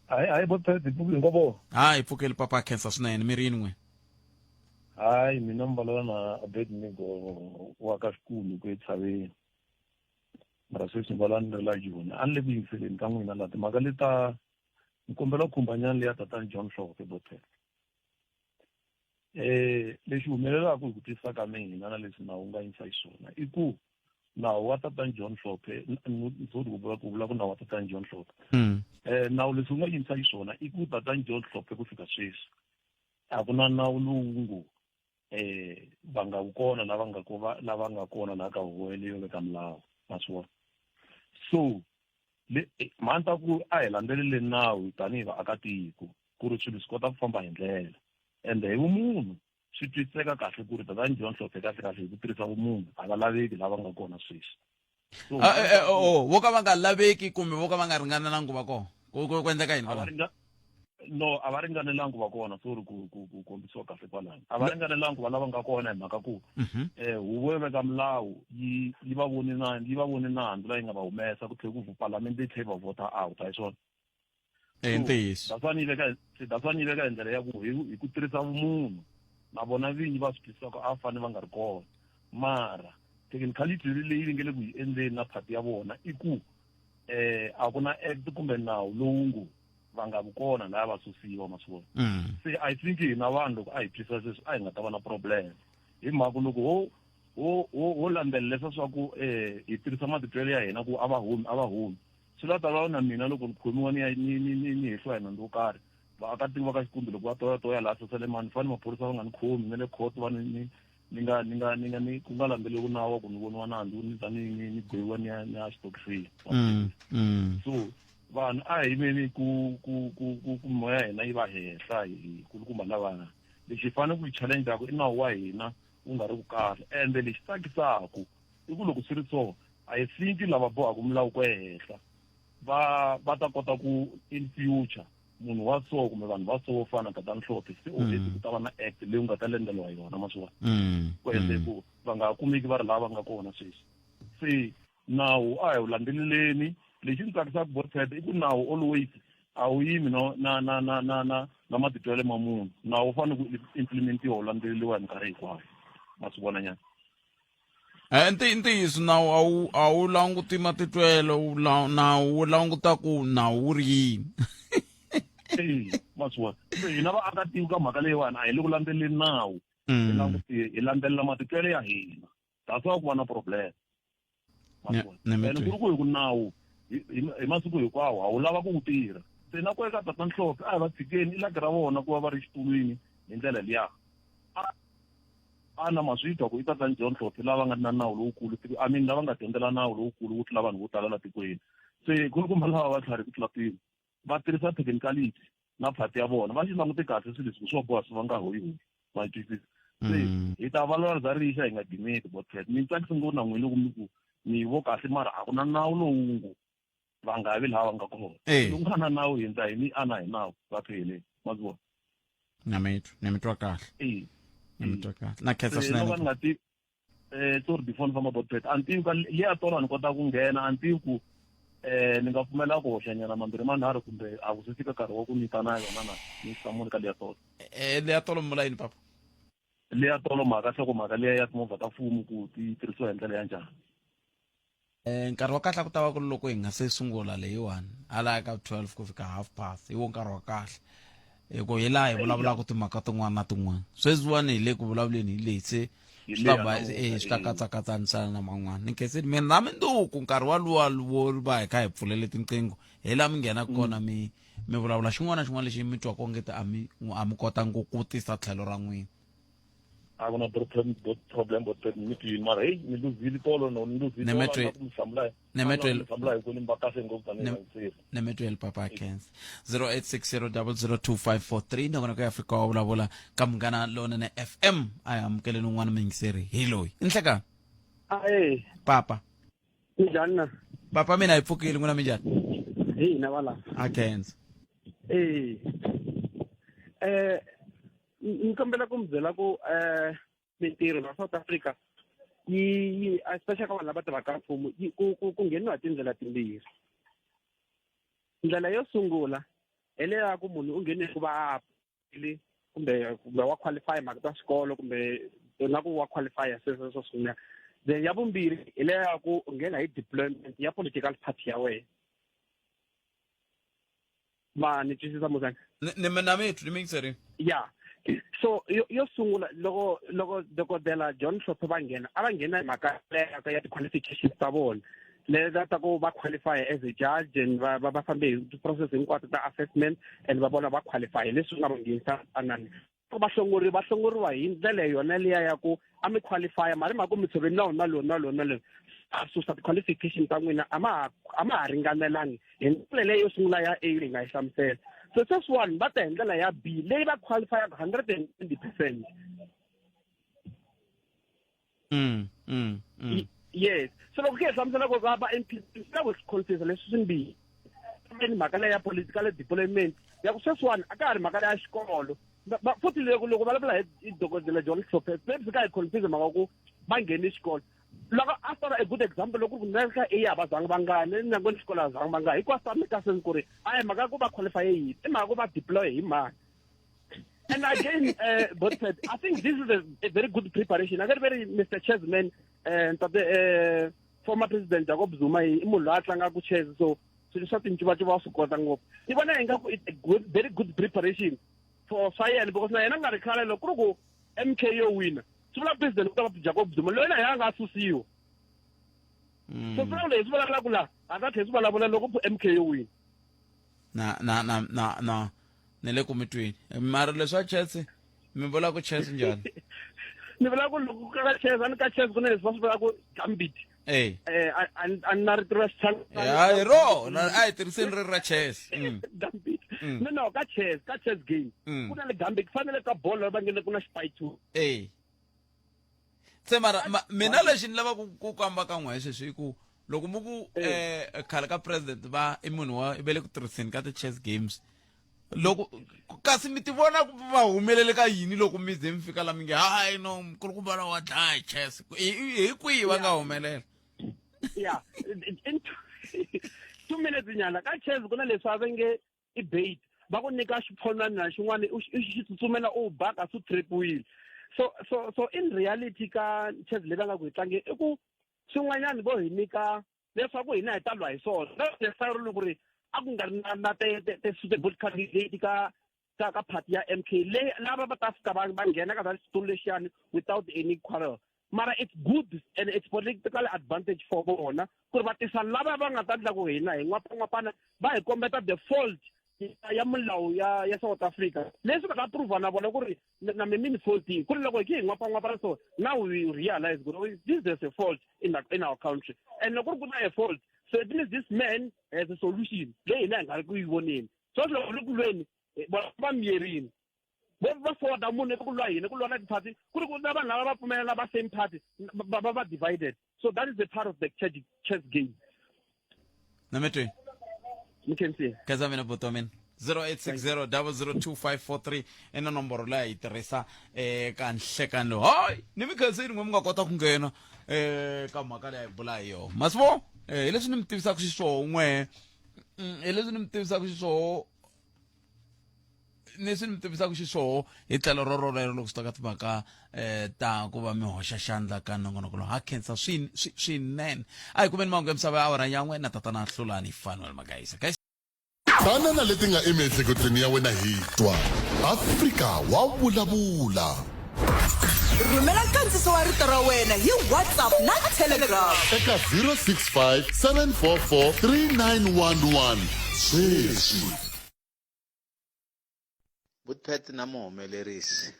Hayi, hayi, botete hinkwavo. Hayi, pfukeli papa, khensa swinene. Mi ri yini n'we? Hayi, mina mi vulavula na Abednego wa ka xikulu ku etshaveni, mara sweswi ni vulavula ni ri la Joni. A ni le ku yingiseleni ka n'wina laha timhaka leta, ni kombela ku khumbanyana leya tatani John Hlophe. Botete, lexi humelelaka hi ku twisisa ka mina na leswi nawu wu nga yimisa xiswona i ku nawu wa tatani John Hlophe, sorry ku vula ku vula ku nawu wa tatani John Hlophe, nawu leswi wu nga yimisa xiswona i ku tatani John Hlophe ku fika sweswi a ku na nawu lowu ngo va nga wu kona lava nga ko va lava nga kona laha ka huvo leyo veka milawu, ma swi vona. So le mhani ta ku a hi landzelele nawu tanihi vaakatiko ku ri swilo swi kota ku famba hi ndlela, ende hi vumunhu swi twisiseka kahle ku ri tatani John Hlophe kahle kahle hi ku tirhisa vumunhu a va laveki lava nga kona sweswi. So, oh, vo ka va nga laveki kumbe vo ka va nga ringanelangi ku va kona, ku endleka yini? No, a va ringanelangi ku va kona, sorry ku kombisiwa kahle kwalano, a va ringanelangi ku va lava nga kona hi mhaka ku huvo yo veka milawu yi va voni na yi va voni nandzu la yi nga va humesa, ku tlhela ku palamende yi tlhela yi va vhota out, a hi swona? I ntiyiso. That's why ni yi veka, that's why ni yi veka hi ndlela ya ku hi ku tirhisa vumunhu na vona vinyi va swi twisisa ku a va fanele va nga ri kona, mara technicality leyi nga le ku yi endleni na party ya vona i ku a ku na act kumbe nawu lowu ngo va nga vi kona laya va susiwa, ma swi vona. Se I think hina vanhu loko a hi twisisa sweswi a hi nga ta va na problem, hi mhaka loko ho landzelelesa swa ku hi tirhisa matitwelo ya hina ku a va humi, a va humi, swi la ta va na mina loko ni khomiwa ni ya ni hehliwa hi nandzu wo karhi, vaakatiko va ka Xikumbi loko va toya toya laha Saselemani, fane maphorisa va nga ni khomi na le court va ni nga ni nga ni nga ni ku nga landzeleli nawu wa ku ni voniwa nandzu ni ta ni gweviwa ni ya xitokisini. So vanhu a hi yimeni ku moya ya hina yi va henhla hi kulukumba lavana. Lexi hi fanele ku yi challenge-aku i nawu wa hina wu nga ri ku kahle, ende lexi tsakisaku i ku loko swi ri so, I think lava bohaka milawu ku ehenhla va ta kota ku in future munhu wa so kumbe vanhu va so vo fana tatani Hlophe se already ku ta va na act leyi u nga ta landeliwa yona, ma swi vona, ku endle ku va nga kumeki va ri lava va nga kona sweswi. Se nawu a hi wu landzeleleni. Lexi ni tsakisaka, Botpet, i ku nawu always a wu yimi no na matitwelo ma munhu. Nawu wu fanele ku implementiwa, wu landzeleriwa hi minkarhi hinkwayo, ma swi vona nyana. Ntiyiso, nawu a wu languti matitwelo, nawu wu languta ku nawu wu ri yini. E ma swi vona, se hina vaakatiko ka mhaka leyiwani a hi le ku landzeleli nawu, hi languti hi landzelela matitwelo ya hina, that's why ku va na problem. Ene ku ri ku hi ku nawu hi masiku hinkwawo a wu lava ku wu tirha, se na ku eka tata Nhlophe a hi va tshikeni, i laki ra vona ku va va ri xitulwini hi ndlela liya. A na ma swi twa ku i tatani John Hlophe lava nga na nawu lowukulu, I mean lava nga dyondzela nawu lowukulu wo tlula vanhu vo tala la tikweni. Se kulukumba lava va tlhari ku tlula mpimo va tirhisa technicality na party ya vona, va xi langute kahle swilo leswi ku swo boha swi va nga hoyihoyi, ma twisisa. Se hi ta vulavula bya rixa, hi nga gimeti. Botpet, mi tsakisi ngopfu na n'wina loko mi ku mi vo kahle, mara a ku na nawu lowu ngo Va nga vi laha va nga kona. Eh. Loko nga na nawu hindza hi mi ana hi nawu va ku heleni. Ma swi vona? Na mi twa, ni mi twa kahle. Eh. Ni mi twa kahle. Na khensa Se, no swinene. va ni nga tivi eh sorry before ni famba botpet a ni tivi ka liya tolo a ni kota ku nghena a ni tivi ku eh ni nga pfumela ku hoxanyana mambirhi manharhu kumbe a ku se fika nkarhi wa ku ni ta na yona na ni hlamuli ka liya tolo Eh liya tolo mi vula yini papa? Liya tolo mhaka nhlokomhaka liya ya timovha ta mfumo ku ti tirhisiwa hi ndlela ya njhani. Eh, nkarhi wa kahle a ku ta va ku ri loko hi nga se sungula leyiwani hala ka 12 ku fika half past hi wo nkarhi wa kahle hi ku hi laha hi vulavulaka timhaka tin'wana na tin'wana sweswiwani hi le ku vulavuleni hi leyi se Hi swi ta leya ba namuntlha, eh, swi ta eh. katsakatsanisana na man'wana ni khensile mina na minduku nkarhi waluwa wo va hi kha hi pfulele tinqingho hi laha mi nghenaka kona mi mi vulavula xin'wana na xin'wana lexi mi twaka ongeti a mi a mi kotanga ku tisa tlhelo ra n'wina a ku na problem problem bot mi twini mara heyi ni luzile tolo no ni luzile Ni mi twi- ku mi hlamula Ni mi twile. mi hlamula hi ku ni va kahle ngopfu tanihi vayingiseri nemetweli papa kens 0860002543 nongonoko ya afrika wa vulavula ka munghana lonene fm a hi amukeleni un'wana muyingiseri hi loyi i nhlekani Ae, papa minjhani na? Papa mina hi pfukile n'wina minjhani? Hi hina valava. A khensa. Eh. Eh ni kombela ku mi byela ku eh mintirho la South Africa yi yi especially ka vanhu lava tirhaka mfumo yi ku ku ku ngheniwa hi tindlela timbirhi. Ndlela yo sungula hi leya ku munhu u nghene hi ku va a le kumbe kumbe wa qualify mhaka ta xikolo kumbe na ku wa qualify sweswo swo sungula then ya vumbirhi hi leya ya ku u nghena hi deployment ya political party ya wena ma ni twisisa muzanga ni mina mi twi ni mingiserini ya so yo, yo sungula loko loko dokodela John Hlophe va nghena a va nghena hi mhaka leya ya ti-qualifications ta vona leta ta ku va qualify as a judge and va va va fambe hi ti-process hinkwato ta assessment and va vona va qualify leswi nga va nghenisa anani va hlongoriwa va hlongoriwa hi ndlela yona liya ya ku a mi qualify mara hi mhaka ku mi tshove nawu na lowu na lowu na lowu a susa ti-qualification ta n'wina a ma ha a ma ha ringanelangi hi ndlela leyi yo sungula ya A leyi nga yi hlamusela so sweswiwani va ta hi ndlela ya B leyi va qualifyaka 120 percent. Yes, so loko ke hi hlamusela ku va va MP swi la ku confuse leswi swimbirhi ni mhaka leya ya political deployment ya ku sweswiwani a ka ha ri mhaka leya xikolo futhi loko loko vulavula hi dokodela John Hlophe maybe swi ka hi confuse mhaka ku va nghene xikolo loko a swi ta va a good example loko ku na ka A a va zangi va ngani nangweni xikolo a zangi va ngani hikuva swi ta make sense ku ri a hi mhaka ku va qualify yini i mhaka ku va deploy hi mani. And again, Botford, I think this is a very good preparation. I got very Mr. Chairman, and uh, former President Jacob Zuma, i munhu loyi a tlangaka chess, so swilo swa tincuvacuva wa swi kota ngopfu. Ni vona ingaku it's a good, very good preparation for swa yena because na yena nga ri khale loko ku ri ku MK yo wina swi vula president ku ta va Jacob Zuma loyi na yena a nga susiwa. So swi vula leswi vulavulaka la a nga tlhela swi vulavula loko ku MK yo wina. Na na na na na ni le ku mi tweni mara leswa chess mi vula ku chess njhani? Ni vula ku loko ka chess a ni ka chess ku na leswi va swi vulaka ku gambit. Eh. Eh a ni na rito ra Xichangani. Ya hi rona a hi tirhiseni ri ra chess. Gambit. No no ka chess ka chess game. Ku na le gambit fanele ka bolo va nge ku na xipayithu. Eh. Se mara mina lexi ni lavaka ku kamba ka n'we sweswi i ku loko mu ku eh khale ka president va i munhu wa ve le ku tirhiseni ka ti-chess games loko kasi mi ti vona ku va humelele ka yini loko mi ze mi fika la mi nge hayi no mukulukumba wa dlaya hi chess hi kwihi va nga humelela? Ya, in 2 minutes nyana ka chess ku na leswi a va nge i bait va ku nyika xiphonwana na xin'wana u xi tsutsumela u ba kasi u trap-iwile. So in reality ka chess leyi va nga ku hi tlange i ku swin'wanyana vo hi nyika leswaku hina hi ta lwa hi swona not necessarily ku ri a ku nga ri na na te te suitable candidate ka ka ka party ya MK leyi lava va ta fika va va nghena ka xitulu lexiyani without any quarrel mara it's good and it's political advantage for vona ku ri va tisa lava va nga ta endla ku hina hi n'wapan'wapana va hi kombeta the fault ya milawu ya ya South Africa leswi nga ta prova na vona ku ri na mi mi ni faultini ku ri loko hi ki hi n'wapan'wapana. So now we realize ku ri this is a fault in our country and loko ku ri ku na a fault, so it means this man has a solution leyi hina hi nga ri ku yi voneni. So loko ri ku lweni vona va miyerini vo va forwarda munhu ku lwa hina ku lwa na ti-party ku ri ku na vanhu lava va pfumelela va same party va va divided. So that is a part of the chess game. Na mi tweni. Mi khensile. Khensa mina buti wa mina. 0860 002543 i na nomboro leyi hi yi tirhisa eka nhlekani lowu. Hayi, ni mi khensini n'we mi nga kota ku nghena ka mhaka leyi hi bula hi yona. Masivo, hi leswi ni mi tivisaka xiswona n'we. Hi leswi ni mi tivisaka xiswona leswi ni mi tivisaka xiswoho hi tlhelo ro rolero loko swi ta ka timhaka um ta ku va mi hoxa xandla ka nongonoko lowu ha khensa swinene a hi kumeni mahungu ya misava ya awara yan'we na tatana hlulani fanuel magayisa guys Tana na leti nga emiehleketweni ya wena hi twa. Afrika wa vulavula. Rhumela nkandziso wa rito ra wena hi WhatsApp na Telegram. Eka 065 744 3911 sweswi. Butpet na muhumelerisi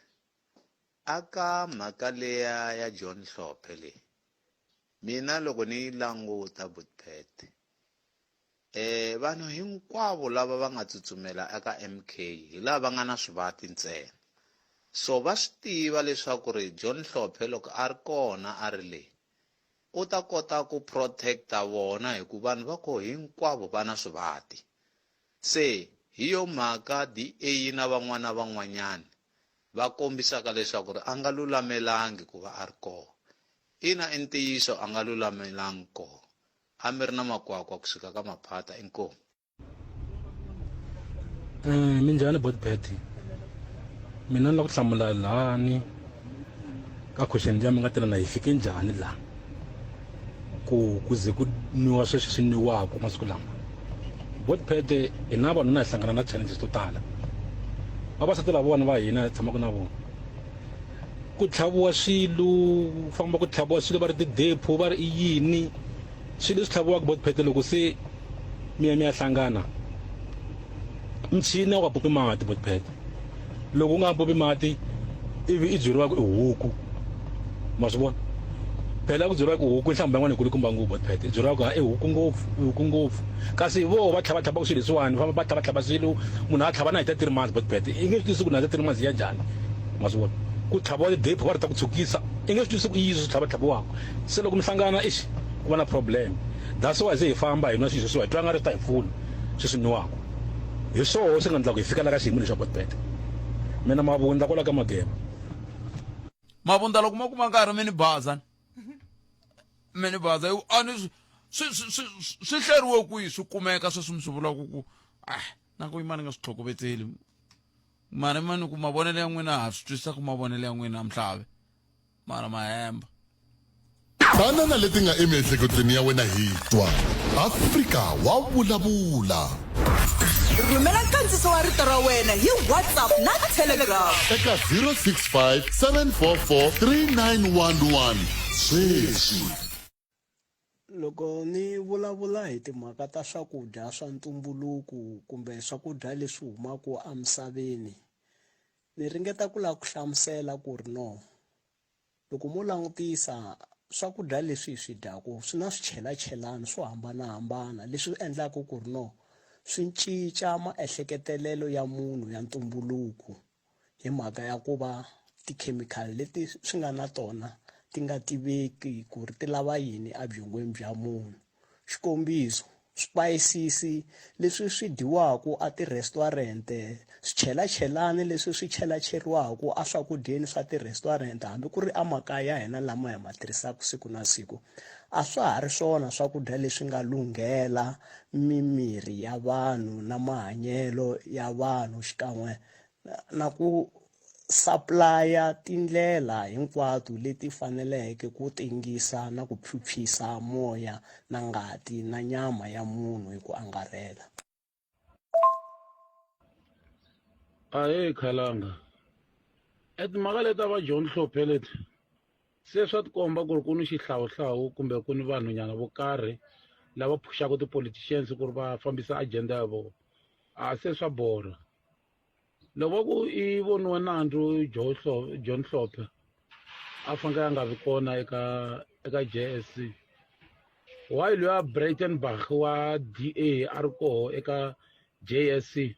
aka mhaka leya ya John Hlophe leyi mina loko ni yi languta Butpet eh vanhu hinkwavo lava va nga tsutsumela eka MK hi lava va nga na swivati ntsena so va swi tiva leswaku ri John Hlophe loko a ri kona a ri le u ta kota ku protecta vona hi ku vanhu va koho hinkwavo va na swivati Se hi yo mhaka DA na van'wana na van'wanyana va kombisaka leswaku ri a nga lulamelangi ku va a ri kona. Ina i ntiyiso a nga lulamelangi kona. A mi ri na makwakwa kusuka ka Maphata. Inkomu. Minjhani boti Betty mina ni la ku hlamula lani ka question liya mi nga tela na yi fike njhani la ku ku ze ku nwiwa sweswi swi nwiwaka masiku lama boti Betty hina vanuna hi hlangana na challenges to tala vavasati lavawani va hina hi tshamaka na vona ku tlhaviwa swilo famba ku tlhaviwa swilo va ri ti-depo va ri i yini swilo leswi tlhaviwaka botpete loko se mi ya mi ya hlangana michini a wu nga pompi mati botpete loko u nga pompi mati ivi i byeriwa ku i huku ma swi vona phela ku byeriwa ku huku nhlamba yin'wana yi kulukumba ngopfu botpete i byeriwa ku ha i huku ngopfu i huku ngopfu kasi voho va tlhava tlhavaka swilo leswiwani va famba va tlhava tlhava swilo munhu a tlhava na hi ta 3 months botpete i nge swi twisi ku na hi ta 3 months ya njhani ma swi vona ku tlhaviwa ti-depo va ri ta ku tshukisa i nge swi twisi ku i yini swi tlhava tlhaviwaka se loko mi hlangana ixi ku va na problem that's why se hi famba hi nwa swilo sweswiwa hi twa nga ri swi ta hi pfuna sweswi nwiwaka hi swoho swi nga ndla ku hi fika la ka xiyimo lexi xa botbet mina mavundla kwala ka mageba mavundla loko ma kuma nkarhi mi ni baza mi ni baza hi a ni swi swi swi swi hleriwe kwihi swi kumeka sweswi mi swi vulaka ku ah na ku yimani nga swi tlhokovetseli mara mani ku mavonelo ya n'wina ha swi twisisa ku mavonelo ya n'wina mhlave mara mahemba Tana na leti nga emiehleketweni ya wena hi twa. Afrika wa vulavula. Rhumela nkandziso wa rito ra wena hi WhatsApp na Telegram. Eka 065 744 3911 sweswi. Loko ni vulavula hi timhaka ta swakudya swa ntumbuluko kumbe swakudya leswi humaka emisaveni ni ringeta ku lava ku hlamusela ku ri no loko mo langutisa swakudya leswi hi swi dyaku swi na swichelachelani swo hambanahambana leswi endlaka ku ri no swi cinca maehleketelelo ya munhu ya ntumbuluko hi mhaka ya ku va tikhemikhali leti swi nga na tona ti nga tiveki ku ri ti lava yini ebyongweni bya munhu. Xikombiso, swipayisisi leswi swi dyiwaka a ti-restaurant, swichelachelani leswi swi chelacheriwaka eswakudyeni swa ti-restaurant hambi ku ri emakaya ya hina lama hi ma tirhisaka siku na siku, a swa ha ri swona swakudya leswi nga lunghela mimiri ya vanhu na mahanyelo ya vanhu xikan'we na ku supply-a tindlela hinkwato leti faneleke ku tengisa na ku phyuphyisa moya na ngati na nyama ya munhu hi ku angarhela. Ahee khalanga e timhaka leti ta va John Hlophe leti se swa tikomba ku ri ku ni xihlawuhlawu kumbe ku ni vanhunyana vo karhi lava phuxaka ti-politicians ku ri va fambisa agenda ya vona a se swa borha loko va ku i voniwe nandzu John Hlophe a fanekele a nga vi kona eka eka J_S_C why luya Breitenbach wa D_A a ri koho eka J_S_C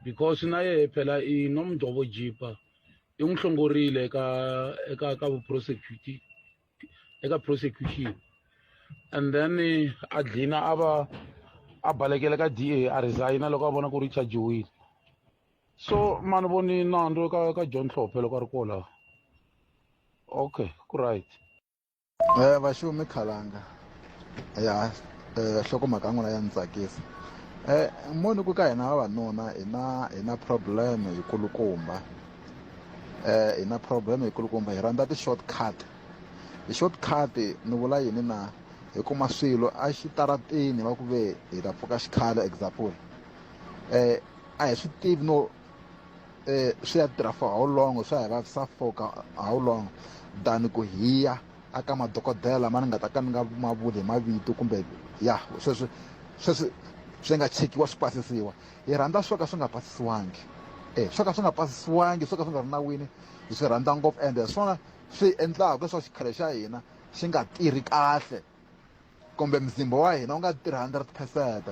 because na yehe phela i Nomgcobo Jipa i n'wi hlongorile eka eka ka vu-prosecute eka prosecution and then a dlina a va A balekela ka DA a resign loko a vona ku ri chajiwile. So mani voni nandzu ka ka John Hlophe loko a ri kola. Okay, ku right. Eh vaxumi khalanga ya eh hlokomhaka ya n'wina ya ni tsakisa eh moni ku ka hina vavanuna hi na hi na problem yikulukumba eh hi na problem yikulukumba hi rhandza ti-shortcut ti-shortcut ni vula yini na hi kuma swilo a xitarateni va ku ve hi ta pfuka xikhale example eh a hi swi tivi no eh swi ya tirha for how long swa hi vavisa for ka how long than ku hiya aka madokodela ma ni nga ta ka ni nga ma vuli hi mavito kumbe ya sweswi sweswi swi nga chekiwa swi pasisiwa hi rhandza swo ka swi nga pasisiwangi e swo ka swi nga pasisiwangi swo ka swi nga ri nawini hi swi rhandza ngopfu ende hi swona swi endlaka leswaku xikhale xa hina xi nga tirhi kahle kumbe mzimba wa hina wu nga tirhi 100 percent.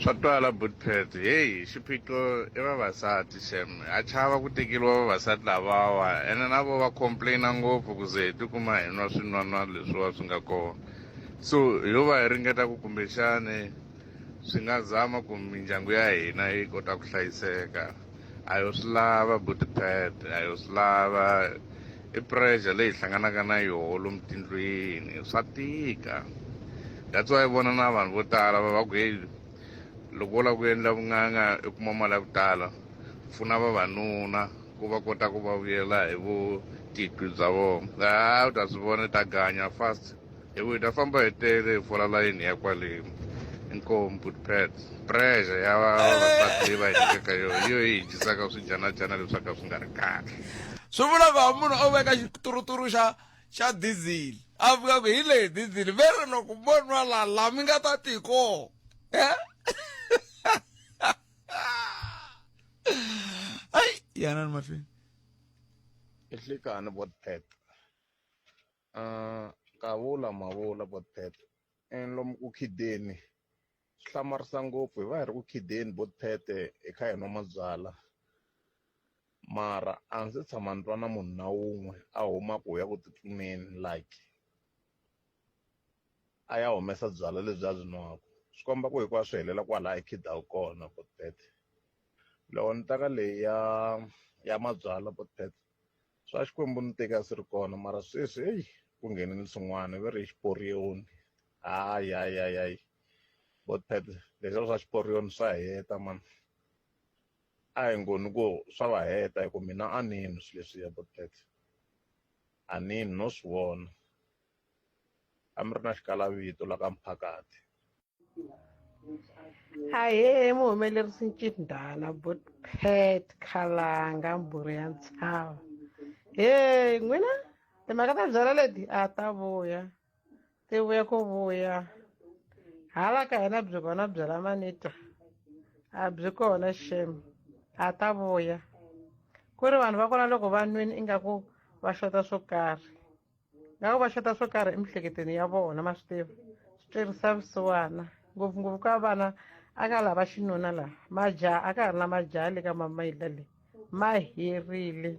Swa twala Bootpet heyi xiphiqo i vavasati xem ha chava ku tekeriwa vavasati lavawa ene na vo va complain-a ngopfu ku ze hi tikuma hi nwa swinwanwa leswiwa swi nga kona so hi yo va hi ringeta ku kumbexani swi nga zama ku mindyangu ya hina yi kota ku hlayiseka a yo swi lava Bootpet a yo swi lava i pressure leyi hi hlanganaka na yoho lomu tindlwini swa tika that's why vona na vanhu vo tala va va ku heyi loko wo lava ku endla vun'anga i kuma mali ya ku tala pfuna vavanuna ku va kota ku va vuyela hi vutitwi bya vona a u ta swi vona i ta ganya fast hi ku hi ta famba hi tele hi fola layini ya kwale inkomu putpet pressure ya vavasati leyi va hi nyikaka yona hi yo yi hi dyisaka swijanajana leswi ka swi nga ri kahle swi vula ku ha munhu o veka xituruturu xa xa dizili a fika ku hi leyi dizili ve ri loko mo nwa la la mi nga ta tiko eh? Ai yanani mahlweni Nhlikani botpet Kavula mavula botpet lomu ku khideni swi hlamarisa ngopfu hi va hi ri ku khideni botpet hi kha hi nwa mabyala mara a ndzi se tshama ni twa na munhu na wun'we a huma ku ya ku tsutsumeni like a ya humesa byalwa lebyi a byi nwaka swi komba ku hinkwaswo swi helela kwalaya hi khidaka kona botpet loko ni ta ka leyi ya ya mabyalwa botpet swa Xikwembu ni teka swi ri kona mara sweswi heyi ku nghenile swin'wana va ri i xiporiyoni hayi hayi hayi hayi botpet leswiya swa xiporiyoni swa heta mani a hi ngoni ku swa va heta hi ku mina a ni nwi swilo leswiya botpet a ni nwi no swi vona a mi ri na xikalavito la ka mphakati. Ahee muhumelerisi Ncindana Botpet Khalanga mbhuri ya ntshava heyi n'wina timhaka ta byala leti a ta vuya ti vuya ku vuya hala ka hina byi kona byala manita a byi kona shem a ta vuya ku ri vanhu va kona loko va nwini ingaku va xota swo karhi Nga ku va xota swo karhi emiehleketweni ya vona ma swi tiva swi twerisa vusiwana ngopfungopfu ka vana a ka lava xinuna laha majaha a ka ha ri na majaha le ka mamayila leyi ma herile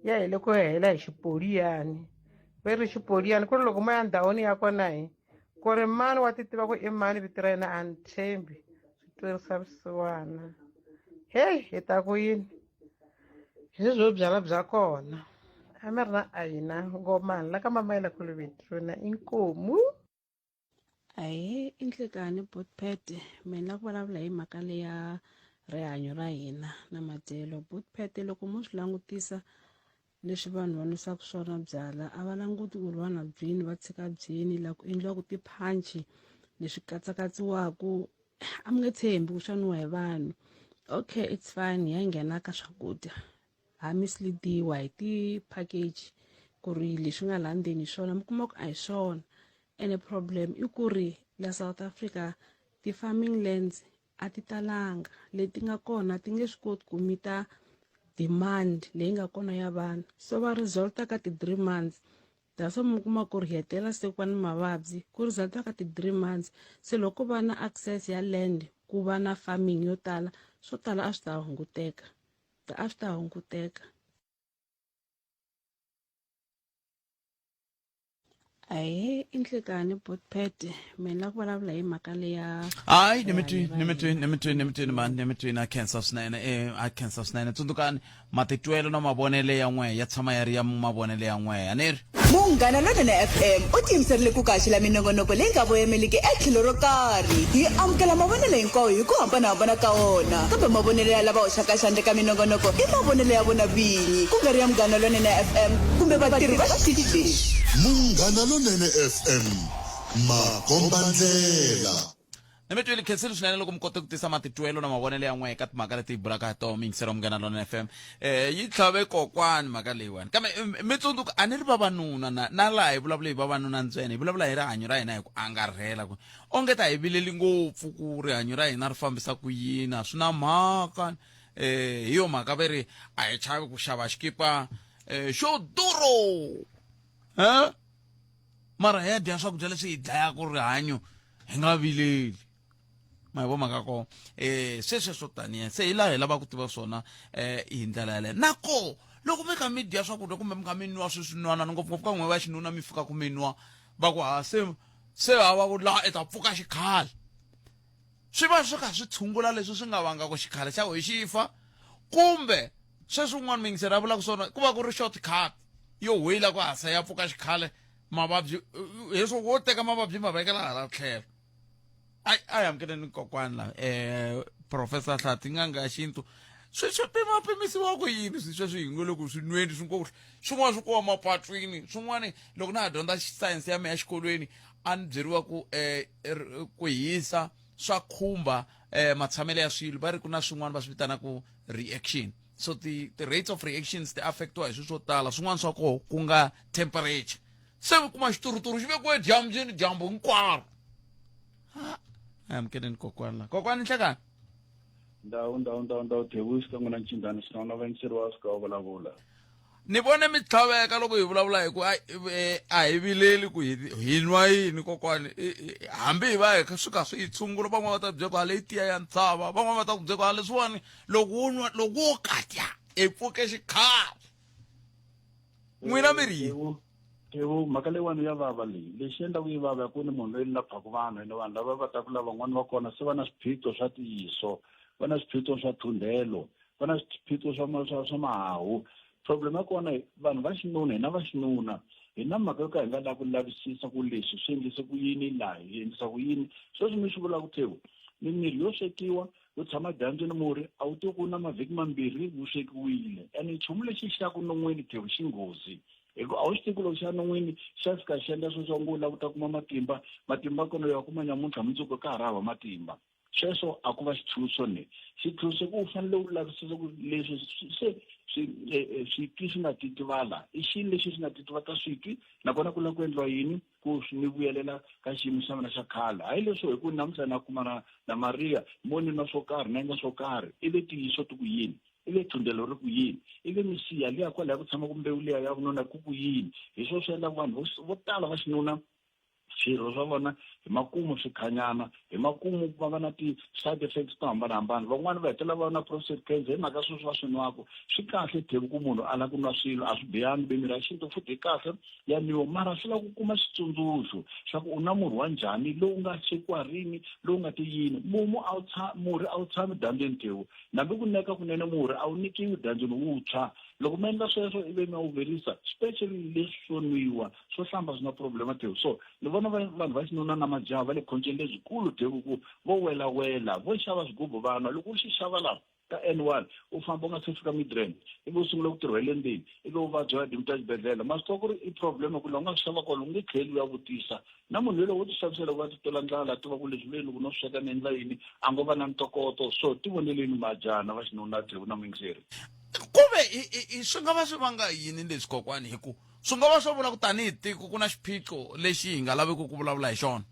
ya hele ku hela hi xipoliyani ve ri xipoliyani ku ri loko mo ya ndhawini ya kona hi ku ri mani wa ti tiva ku i mani vito ra yena a ni tshembi swi twerisa vusiwana heyi hi ta ku yini Hi byo byala bya kona a mi ri na ayina ngomani la ka mamayela kuluvetruna inkomu. Ahee i nhlikani Botpet mina la ku vulavula hi mhaka leya rihanyo ra hina na madyelo Botpet loko mo swi langutisa leswi vanhu va nwisaka swona byala a va languti ku ri va nwa byini va tshika byini la ku endliwaka tiphantshi leswi katsakatsiwaku a mi nge tshembi ku swa nwiwa hi vanhu okay it's fine ya nghena ka swakudya ha misleadiwa hi ti-package ku ri leswi nga laha ndzeni hi swona mi kuma ku a hi swona ene problem i ku ri la South Africa ti-farming lands a ti talanga leti nga kona ti nge swi koti ku mita demand leyi nga kona ya vanhu so va resulta ka ti-three months That's why mi kuma ku ri hetelela se ku va ni mavabyi ku result ka ti-three months se loko ku va na access ya land ku va na farming yo tala swo tala a swi ta hunguteka a swi ta hunguteka. Ahee i nhlekani Botpet mina ku vulavula hi mhaka leya hayi ni mi twi ni mi twi ni mi twi ni mi twi mani ni mi twi na khensa swinene eh a khensa swinene tsundzukani matitwelo na mavonele ya n'we ya tshama ya ri ya mavonele ya n'we a ni ri Munghana Lonene FM u tiyimiserile ku kaxela minongonoko leyi nga voyemeliki etlhelo ro karhi. Hi amukela mavonelo hinkwawo hi ku hambanahambana ka wona, kambe mavonelo ya lava hoxaka xandla eka minongonoko i mavonelo ya vona vinyi, ku nga ri ya Munghana Lonene FM kumbe vatirhi va xitichi lexi. Munghana Lonene FM, makombandlela. Ni mi twile khensile swinene loko mi kote ku tisa matitwelo na mavonelo ya n'we eka timhaka leti hi bulaka hi tona miyingiselo wa Munghana Lonene FM. Eh yi tlhave kokwani mhaka leyiwani. Kambe mi tsundzuka a ni ri vavanuna na na laha hi vulavula hi vavanuna ntsena hi vulavula hi rihanyo ra hina hi ku angarhela ku onge ta hi vileli ngopfu ku rihanyo ra hina ri fambisa ku yini a swi na mhaka eh hi yo mhaka ve ri a hi chavi ku xava xikipa eh xo duro eh mara hi ya dya swakudya leswi hi dlayaka rihanyo hi nga vileli ma hi vo mhaka kona um se sweswo taniya se hi laha hi lavaka ku tiva swona um hi ndlela yaleyo na ko loko mi kha mi dya swakudya kumbe mi kha mi nwa swi swinwanani ngopfungopfu ka n'we va xinuna mi fika ku mi nwa va ku ha se se hava ku laha i ta pfuka xikhale swi va swi kha swi tshungula leswi swi nga vanga ku xikhale xa wehe xi fa kumbe sweswi un'wana muyingiseri a vulaka swona ku va ku ri short cut yo hweyila ku hasa ya pfuka xikhale mavabyi leswo wo teka mavabyi ma vekela hala tlhelo a a hi amukeleni kokwani la um professor hlathi n'anga ya xintu swi swi pimapimisiwa ku yini swi sweswi hi nge le ku swi nweni swi ngo swin'wana swi kuwa mapatwini swin'wana loko na ha dyondza sayense ya mina exikolweni a ni byeriwa ku um ku hisa swa khumba um matshamelo ya swilo va ri ku na swin'wana va swi vitanaka reaction so ti ti rates of reactions ti affectiwa hi swilo swo tala swin'wana swa koho ku nga temperature se mi kuma xituruturu xi vekiwe dyambyini dyambu hinkwaro amukeleni kokwani la kokwani nhlekani ndhawu ndhawu ndhawu ndhawu thevusi ka n'wina ncindani swin'wana vayingiseri wa fika va vulavula ni vone mi tlhaveka loko hi vulavula hi ku a eh, a hi vileli ku hi hi nwa yini kokwani hambi hi va hi kha swi kha swi hi tshungula van'wana va ta byela ku hale yi tiya ya ntshava van'wana va ta ku byela ku hale leswiwani loko wo nwa loko wo katya i pfuke xikhale n'wina mi ri yini Tewu mhaka leyiwani ya vava leyi lexi endlaku yi vava ku ni munhu loyi ni laphaka vanhu ene vanhu lava va taku lavan'wana va kona se va na swiphiqo swa tiyiso va na swiphiqo swa thundhelo va na swiphiqo swa swa swa mahahu problem ya kona vanhu va xinuna hina va xinuna hi na mhaka yo ka hi nga lavi ku lavisisa ku leswi swi endlise ku yini laha hi endlisa ku yini sweswi mi swi vulaka Thewu mimirhi yo swekiwa wu tshama dyambyini murhi a wu tivi ku na mavhiki mambirhi wu swekiwile ene nchumu lexi xi ya ku non'weni Thewu xi nghozi hi ku a wu swi tivi ku loko xa non'wini xa fika xi endla sweswo ngo u lava ku ta kuma matimba matimba kona u ya kuma nyamuntlha mundzuku ka ha ri hava matimba sweswo a ku va xitshunxo ne xitshunxo ku u fanele u lavisisa ku leswi se swi e, e, switwi swi nga titivala i xini lexi swi nga titivata switwi nakona ku lava ku endliwa yini ku swi ni vuyelela ka xiyimo xa mina xa khale hayi leswo hi ku namuntlha na kuma na na Mariya mo ni nwa swo karhi na endla swo karhi ivi tiyiso ti ku yini ivi thundelo ri ku yini ivi misiha liya kwalaya ku tshama ku mbewu liya ya vununa ku ku yini hi swo swi endlaka vanhu vo tala va xinuna swirho swa vona hi makumu swi khanyana hi makumu va va na ti-side effects to hambanahambana van'wani va hetelela va va na prostate cancer hi mhaka sweswi va swi nwaka swi kahle thevu ku munhu a lava ku nwa swilo a swi bihangi mimirhi ya xintu futhi yi kahle ya nwiwa mara swi lava ku kuma xitsundzuxo xa ku u na murhi wa njhani lowu nga swekiwa rini lowu nga ti yini mumu a wu murhi a wu tshami dyambyini thewu nambi ku neka kunene murhi a wu nyikiwi dyambyini wu tshwa loko mi endla sweswo ivi mi wu virisa especially leswi swo nwiwa swo hlamba swi na problema thewu so ni vona vanhu va xinuna na majaha va le khombyeni lebyikulu thewu ku vo welawela vo xava swigubu va nwa loko u xi xava laha ka N one u famba u nga se fika Midrand ivi u sungula ku tirha hi le ndzeni ivi u vabya u ya adimitiwa exibedhlele ma swi tiva ku ri i problem ku laha u nga swi xava kona u nge tlheli u ya vutisa na munhu yolowo wo ti xavisela ku va titwela ndlala a tiva ku leswi ve loko no sweka ni endla yini a ngo va na ntokoto so ti voneleni majaha na va xinuna thewu na muyingiseri ku ve swi nga va swi vanga yini leswi kokwani hi ku swi nga va swo vula ku tanihi tiko ku na xiphiqo lexi hi nga laveki ku vulavula hi xona.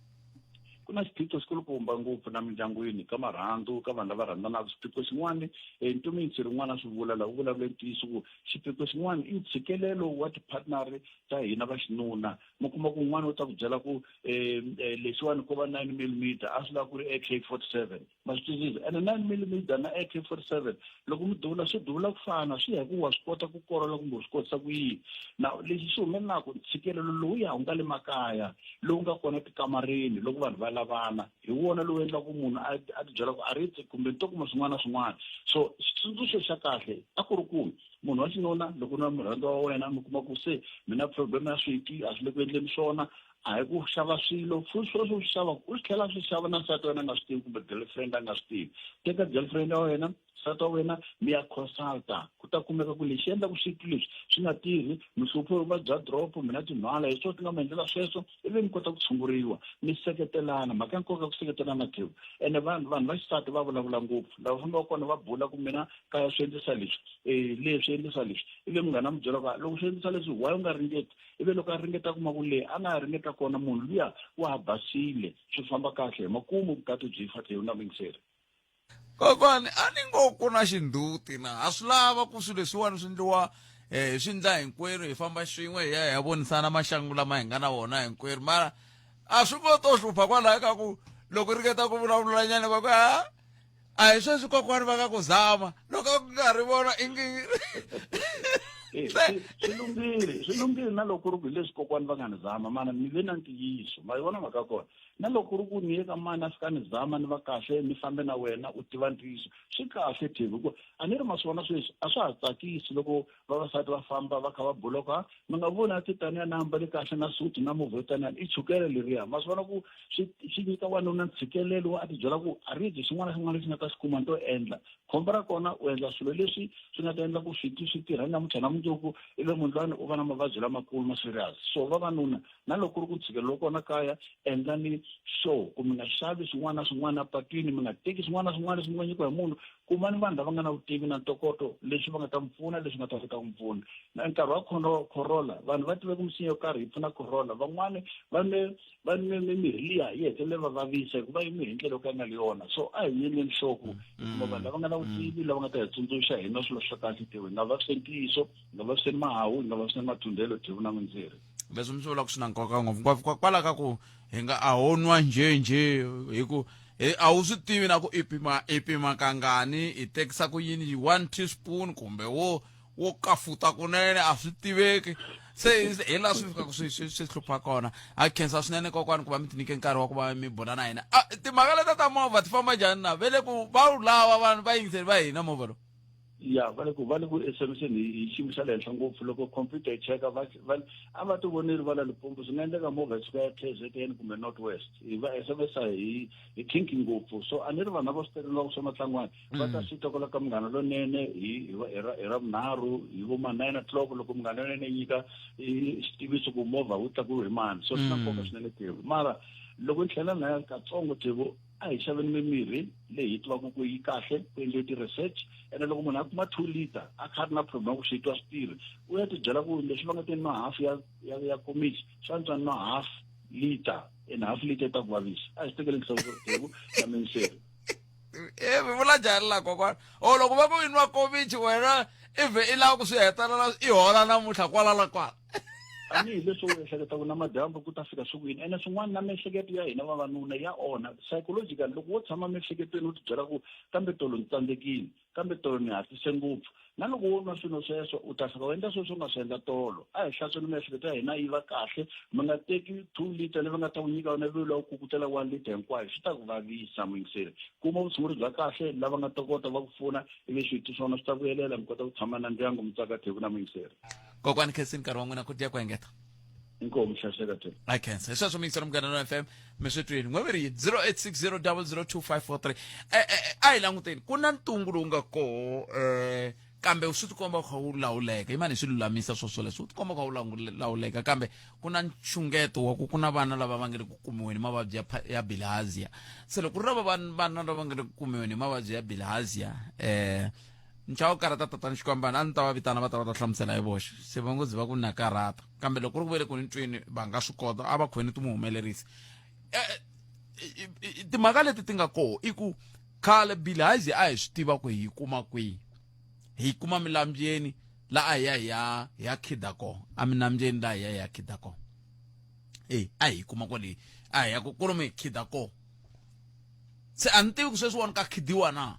Ku na xiphiqo xikulukumba ngopfu na mindyangwini, ka marhandzu, ka vanhu lava rhandzanaka. Xiphiqo xin'wana, Ntomintsi rin'wana a swi vula laha, u vulavule ntiyiso ku xiphiqo xin'wana i ntshikelelo wa ti-partner ta hina va xinuna. Mi kuma ku un'wana u ta ku byela ku lexiwani ko va 9 millimeter, a swi lava ku ri AK 47. Ma swi twisisa? Ene 9 millimeter na AK 47 loko mi duvula swi duvula ku fana, swi ya hi ku wa swi kota ku korola kumbe u swi kotisa ku yini. Now lexi xi humelelaka, ntshikelelo lowuya wu nga le makaya, lowu nga kona etikamareni loko vanhu va lavana, hi wona lowu endlaka ku munhu a a tibyela ku a ri kumbe ni to kuma swin'wana na swin'wana. So xitsundzuxo xa kahle a ku ri ku munhu wa xinuna loko u na murhandziwa wa wena mi kuma ku se mi na problem ya switwi, a swi le ku endleni swona, a hi ku xava swilo futhi sweswo u swi xavaka u swi tlhela swi xava na nsati wa wena a nga swi tivi kumbe girlfriend a nga swi tivi. Teka girlfriend ya wena, nsati wa wena mi ya consulta ku ta kumeka ku lexi endlaku switwi leswi swi nga tirhi, mi hluphiwe hi vuvabyi bya drop, mi na tinhwala, hi swona swi nga mi endlela sweswo, ivi mi kota ku tshunguriwa, mi seketelana. Mhaka ya nkoka ku seketelana Theo. Ene vanhu vanhu va xisati va vulavula ngopfu, lava fambaka kona va bula ku mina kaya swi endlisa leswi, leswi swi endlisa leswi, ivi munghana a mi byela ku loko swi endlisa leswi why u nga ringeti? Ivi loko a ringeta kuma ku leyi a nga ringeta kona munhu luya wa ha basile, swi famba kahle, hi makumu vukati byi fa tlhelo na vuyingiseri. Kokwani a ni ngo ku na xindzhuti na ha swi lava ku swilo leswiwani swi endliwa hi swi endla hinkwerhu hi famba swin'we hi ya hi ya vonisana maxangu lama hi nga na wona hinkwerhu mara a swi ngo to hlupha kwalaho ka ku loko ringeta ku vulavulanyana va ku a a hi sweswi kokwani va nga ku zama loko a ku nga ri vona ingi swi lunghile swi lunghile na loko ku ri ku hi leswi kokwani va nga ni zama mana mi ve na ntiyiso ma yi vona mhaka kona na loko ku ri ku ni ye ka mani a fika ni zama ni va kahle ni fambe na wena u tiva ntiyiso swi kahle Thembi hikuva a ni ri ma swi vona sweswi a swa ha tsakisi loko vavasati va famba va kha va bula ku mi nga voni a ti taniya na ambale kahle na suti na movha yo taniya i chukele leriya ma swi vona ku swi swi nyika wanuna ntshikelelo wa a tibyela ku a ri dyi xin'wana na xin'wana lexi nga ta xi kuma ni to endla khombo ra kona u endla swilo leswi swi nga ta endla ku switwi swi tirha namuntlha na mundzuku ivi munhu lwani u va na mavabyi lamakulu ma serious so vavanuna na loko ku ri ku ntshikelelo wa kona kaya endlani sure ku mi nga xavi swin'wana na swin'wana epatwini mi nga teki swin'wana na swin'wana leswi mi nga nyikiwa hi munhu kumani vanhu lava nga na vutivi na ntokoto leswi va nga ta mi pfuna leswi nga ta kota ku mi pfuna na nkarhi wa khorola vanhu va tive ku misinya yo karhi yi pfuna khorola van'wani va nwe va nwe mimirhi liya yi hetelele va vavisa hikuva yi nwe hi ndlela yo ka yi nga ri yona so a hi endleni sure ku hi kuma vanhu lava nga na vutivi lava nga ta hi tsundzuxa hi nwa swilo swa kahle hi nga vaviseni ntiyiso hi nga vaviseni mahawu hi nga vaviseni mathundelo dyevu na mindzeri Leswi mi swi vulaka swi na nkoka ngopfu ngopfu kwalaho ka ku hi nga a ho nwa njhenjhe hi ku a wu swi tivi na ku i pima i pima kangani i tekisa ku yini one teaspoon kumbe wo wo kafuta kunene a swi tiveki se hi laha swi fikaka swi swi swi hlupha kona ha khensa swinene kokwani ku va mi tinyike nkarhi wa ku va mi bula na hina timhaka leta ta movha ti famba njhani na ve le ku va wu lava vanhu vayingiseri va hina movha lowu Ya va le ku va le ku SMS-eni hi xiyimo xa le henhla ngopfu loko computer yi cheka va va a va ti voneli va la Limpopo swi nga endleka movha yi suka ya K_Z_N kumbe North West hi va SMS-a hi hi thinking ngopfu so a ni ri vanhu lava swi tekelaka swa matlangwana va ta swi twa kwala ka Munghana Lonene hi hi hi ra hi Ravunharhu hi vo ma 9 o'clock loko Munghana Lonene yi nyika xitiviso ku movha wu tlakuwe hi mani so swi na nkoka swinene Thebo mara loko ni tlhela na katsongo Thebo a hi xaveni mimirhi leyi hi tivaka ku yi kahle ku endliwe ti-research ene loko munhu a kuma 2 liter a kha a ri na problem ya ku swi twa swi tirhi u ya tibyela ku leswi va nga te nwa half ya ya ya komichi swi antswa nwa half liter and half liter yi ta ku vavisa a hi swi tekeli nhloko na minseri E mi vula njhani la kokwana o loko va ku i nwa komichi wena i vhe i lava ku swi hetelela i hola namuntlha kwala la kwala tanihi leswi u ehleketaka na madyambu ku ta fika swi ku yini ene swin'wana na miehleketo ya hina vavanuna ya onha psychological loko wo tshama miehleketweni u tibyela ku kambe tolo ni tsandzekile kambe tolo ni hatlise ngopfu na loko wo nwa swilo sweswo u ta fika u endla sweswo u nga swi endla tolo a hi hlantsweni miehleketo ya hina yi va kahle mi nga teki 2 liter leyi va nga ta ku nyika yona ivi u lava ku kukutela 1 liter hinkwayo swi ta ku vavisa muyingiseri kuma vutshunguri bya kahle lava nga tokota va ku pfuna ivi switwi swa wena swi ta vuyelela mi kota ku tshama na ndyangu mi tsaka theku na muyingiseri Kokwani khensini nkarhi wa n'wina ku dya ku engeta. Inkomu hlaseka te. I khensa. Hi sweswo miyingiseri Munghana Lonene FM mi swi twini. N'we ri yini 0860002543. Eh eh a hi languteni ku na ntungu lowu nga koho eh kambe swi tikomba wu kha wu lawuleka. Yimani hi swi lulamisa swo swoleswo. Wu tikomba wu kha wu lawuleka kambe ku na nxungeto wa ku ku na vana lava va nga le ku kumiweni hi mavabyi ya ya bilharzia. Se loko ku ri lava vana lava nga le ku kumiweni hi mavabyi ya bilharzia eh Ni chava ku karhata tatana Xikwambana, a ni ta va vitana va ta va ta hlamusela hi voxe. Se va ngo ze va ku na karhata. Kambe loko ku ri ku ve le ku ni twini va nga swi kota, a va khweni ti mu humelerisa. Timhaka leti ti nga koho i ku khale bilhazi a hi swi tiva ku hi yi kuma kwihi. Hi yi kuma milambyeni la a hi ya hi ya hi ya khida kona, a minambyeni la hi ya hi ya khida kona. E a hi yi kuma kwale, a hi ya ku kolomu hi khida kona. Se a ni tivi ku sweswiwani ka khidiwa na.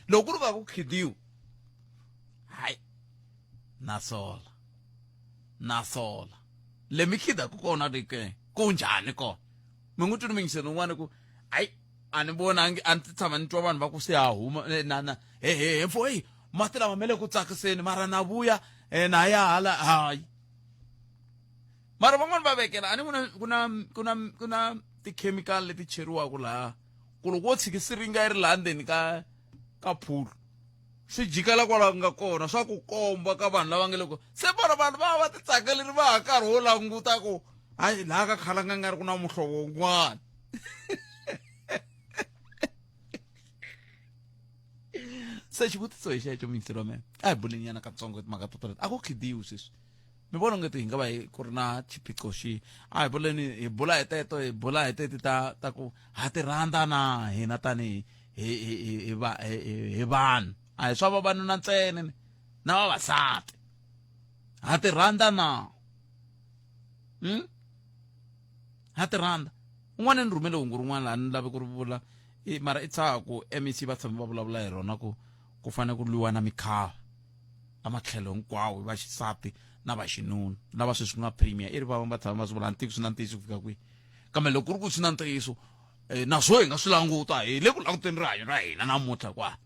Loko ku ri ka ku khidiwa, hayi na sola, na sola. Le mi khidaku kona ri ke ku njhani kona? Mi n'wi twini muyingiseri un'wana ku hayi a ni vonangi, a ni ti tshama ni twa vanhu va ku se ha huma na na he he he mfo, heyi mati lama ma le ku tsakiseni mara na vuya na ya hala hayi. Mara van'wani va vekela a ni ku na ku na ku na ku na tikhemikhali leti cheriwaka laha ku loko wo tshiki siringa yi ri laha ndzeni ka ka phulu swi jikela kwala ku nga kona, swa ku komba ka vanhu lava nga le ku se vona vanhu va va titsakeleri va ha karhi wo languta ku hayi laha ka khalanga nga ri ku na muhlovo wun'wana. Se xivutiso hi xexo muyingiseri wa mina, a hi buleni nyana katsongo timhaka to toleto. A ku khidiwi sweswi, mi vona onge ti hi nga va hi ku ri na xiphiqo xi? A hi buleni, hi bula hi teto, hi bula hi teti ta ta ku ha ti rhandza na hina tanihi hi hi hi hi va hi hi vanhu, a hi swa vavanuna ntsena na vavasati ha ti rhandza na? Ha ti rhandza. Un'wana ni rhumele hungu rin'wana laha ni lave ku ri vula, mara i tshaha ku MEC va tshame va vulavula hi rona ku ku fanele ku lwiwa na mikhava a matlhelo hinkwawo, va xisati na va xinuna lava sweswi ku nga premier i ri va va tshama va swi vula. Ni tivi swi na ntiyiso ku fika kwihi, kambe loko ku ri ku swi na ntiyiso na swo hi nga swi languta, hi le ku languteni rihanyo ra hina namuntlha kwa.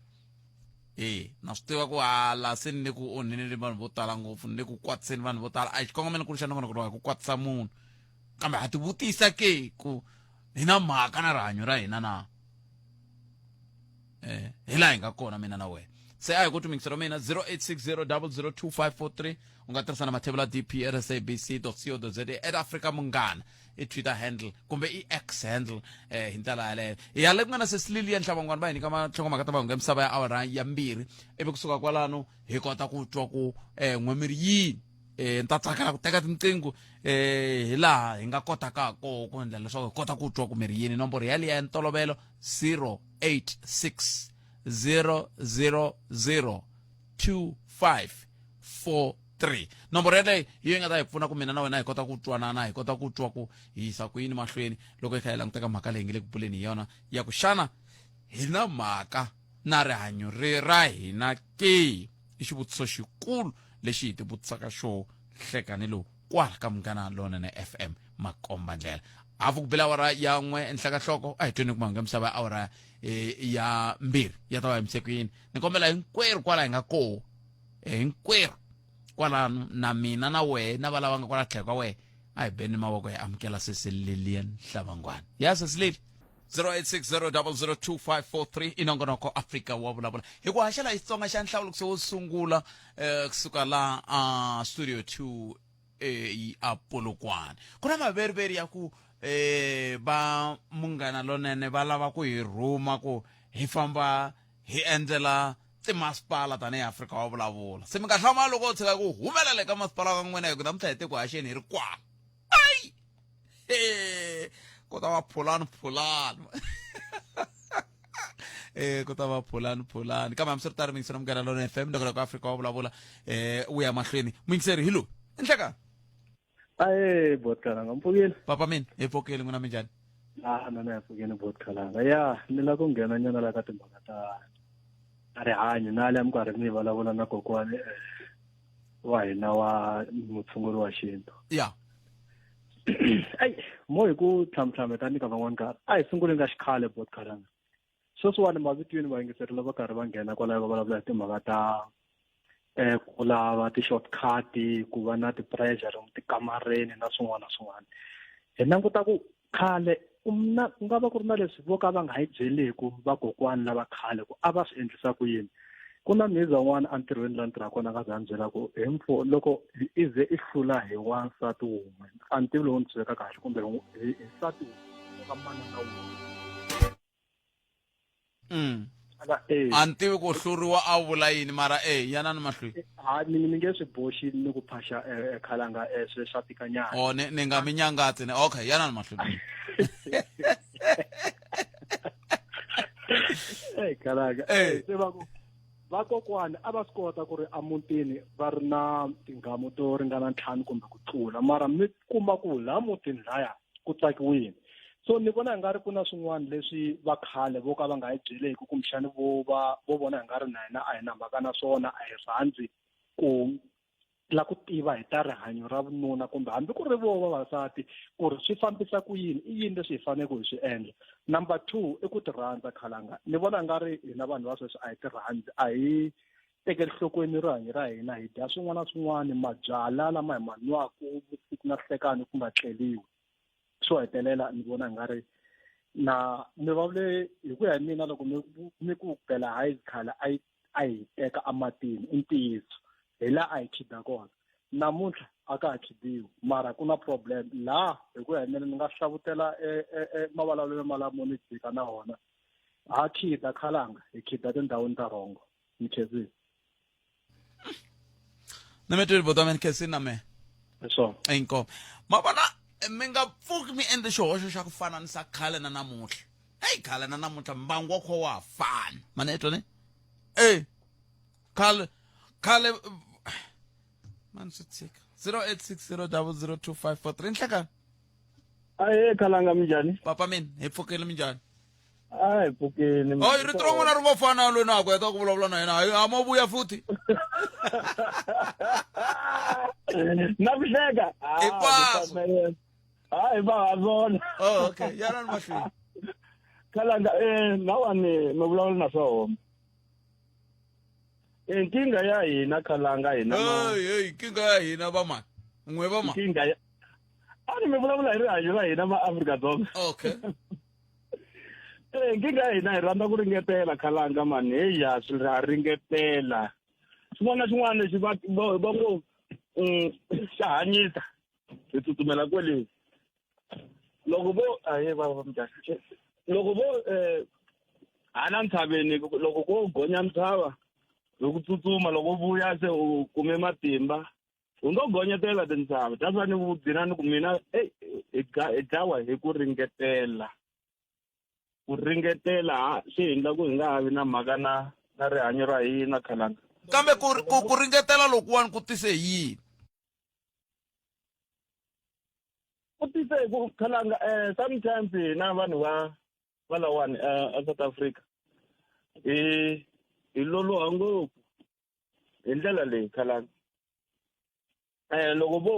E na swi tiva ku hala se ni le ku onheneni vanhu vo tala ngopfu, ni le ku kwatiseni vanhu vo tala. A hi xikongomelo nkulu xa nongonoko lowu, hi ku kwatisa munhu, kambe ha ti vutisa ke ku hi na mhaka na rihanyo ra hina na? Hi laha hi nga kona mina na wena. Se a hi ku tumingiselo mina 0860002543, u nga tirhisa na mathevula dp at sabc co za, at Africa Munghana i Twitter handle kumbe i X handle. Hi ndlela yaleyo hi ya le ku nga na Sesi Lilian Hlabangwani va hi nyika matlhongomhaka ta mahungu ya misava ya awara ya 2, ivi kusuka kwalano hi kota ku twa ku n'wemiri yini. Ni ta tsakela ku teka tinqingho hi laha hi nga kotaka koho ku endla leswaku hi kota ku twa ku miri yini. Nomboro yaliya ya ntolovelo 086 000 2543, nomboro yaleyo hi yo yi nga ta hi pfuna ku mina na wena hi kota ku twanana, hi kota ku twa ku hi yisa ku yini mahlweni loko hi kha hi languteka mhaka leyi nge le ku buleni hi yona ya ku xana hi na mhaka na rihanyo ri ra hina ke. I xivutiso xikulu lexi hi tivutisaka xo hlekani lowu kwala ka Munghana Lonene FM makomba ndlela. Hafu ku bela awara ya 1 enhlakahloko, a hi tweni ku mahungu ya misava ya awara ya 2 ya ta va yimise ku yini. Ni kombela hinkwerhu kwala hi nga koho, hinkwerhu kwalano na mina na wehe na va lava nga kwala tlhelo ka wehe, a hi beni mavoko hi amukela Sesi Lilian Hlabangwani. Ya Sesi Lili, 0860002543 i nongonoko Afrika wa vulavula hi ku haxela hi Xitsonga xa nhlawulo wo sungula kusuka la a studio 2 a Polokwane. Ku na maveriveri ya ku va Munghana Lonene va lava ku hi rhuma ku hi famba hi endzela timasipala tanihi Afrika wa vulavula. Se mi nga hlamala loko u tshika ku humelela eka masipala wa n'wina, hi ku namuntlha hi te ku haxeni hi ri kwala. Ai he, ku ta va phulani phulani, ku ta va phulani phulani. Kambe hambiswiritano, muyingiseri Munghana Lonene FM, nongonoko Afrika wa vulavula wu ya mahlweni. Muyingiseri hi loyi enhleka. Aye botkalanga, mpfukile papa mina hi pfukile, n'wina minjhani? Ah, na na pfukile botkalanga. Ya ni la ku nghena nyana la ka timhaka ta rihanyo, na le minkarhi mi vulavula na kokwani wa hina wa mutshunguri wa xintu. Ya. Ai mo hi ku tlhamtlhame nyika van'wani nkarhi, a hi sunguleni ka xikhale botkalanga. Sweswiwani mavitweni vayingiseri lava karhi va nghena kwalaho va vulavula hi timhaka ta ku lava ti-shortcut, ku va na ti-pressure lomu tikamareni na swin'wana na swin'wana. Hi languta ku khale ku na ku nga va ku ri na leswi vo ka va nga hi byeleku vakokwani lava khale ku a va swi endlisa ku yini. Ku na mhiza un'wana entirhweni laha ni tirhaka kona nga za ni byela ku hi mfo loko i ze i hlula hi wansati wun'we, a ni tivi loko ni swi veka kahle, kumbe hi nsati wun'we ka manana wun'we. A ni tivi ku hluriwa a vula yini, mara e yanani mahlweni. Ha ni nge swi boxi ni ku phasha khalanga, swi swa tika nyana. O ni nga mi nyangatsi ni okay, yanani mahlweni. Ey khalanga. Eh. Se va ku vakokwani a va swi kota ku ri emutini va ri na tinghamu to ringana ntlhanu kumbe ku tlula mara mi kuma ku laha mutini laya ku tsakiwile so ni vona hi nga ri ku na swin'wana leswi va khale vo ka va nga hi byeleki kumbexani vo va vo vona hi nga ri na hina a hi na mhaka na swona a hi rhandzi ku la ku tiva hi ta rihanyo ra vununa kumbe hambi ku ri vo vavasati ku ri swi fambisa ku yini i yini leswi hi faneleke hi swi endla number two i ku ti rhandza khalanga ni vona nga ri hina vanhu va sweswi a hi ti rhandzi a hi tekeli nhlokweni rihanyo ra hina hi dya swin'wana na swin'wana mabyala lama hi ma nwaku vusiku na hlekani ku nga tleliwi xo hetelela ni vona nga ri na mi vulavule hi ku ya hi mina loko mi mi ku bela hayi khale a yi a hi teka ematini i ntiyiso hi laha a hi khida kona namuntlha a ka ha khidiwi mara ku na problem laha hi ku ya hi mina ni nga hlavutela e, e, e, mavulavulelo malamo ni dzika na wona ha khida khalanga hi khida tindhawini ta rhongo ni khensile na mi twile bota mi khensile na mehe swona inkomu ma vona mi nga pfuki mi endle xihoxo xa ku fananisa khale na namuntlha eyi khale na namuntlha mbangu wa kho wa ha fana mani etwa ni e khale khale mani swi tshika 0860 002543 nhlekani aye khalanga minjhani papa mina hi pfukile minjhani a hi pfukile hayi rito ra n'wina ri ngo fana loyi na ku heta ku vulavula na yena hayi a mo vuya futhi na ku hleka Hinkwaswo. hayi va ha vona oh okay yanani mahlweni khalanga um lawani mi vulavula na swa homa nkingha ya hina khalanga hina hey hey nkingha ya hina vamani n'we vamani nkingha ya a ni mi vulavula hi rihanyo ra hina ma Afrika-Dzonga okay Eh nkingha ya hina hi rhandza ku ringetela khalanga mani heyi ya swi ra ringetela xin'wana na xin'wana lexi va va ngo xa hanyisa hi tsutsumela kwele loko vo ahe va va mjahani loko vo um hala ntshaveni loko ko gonya ntshava hi ku tsutsuma loko vuya se u kume matimba u ngo gonyetela tintshava that's why ni gcina ni ku mina eyi hi dlawa hi ku ringetela ku ringetela swi hi endla ku hi nga ha vi na mhaka na na rihanyo ra hina khalanga kambe ku ku ku ringetela lokuwani ku tise yini ku tise hi ku khalanga um sometimes hina vanhu va va lawani a South Africa hi hi loloha ngopfu hi ndlela leyi khalanga um loko vo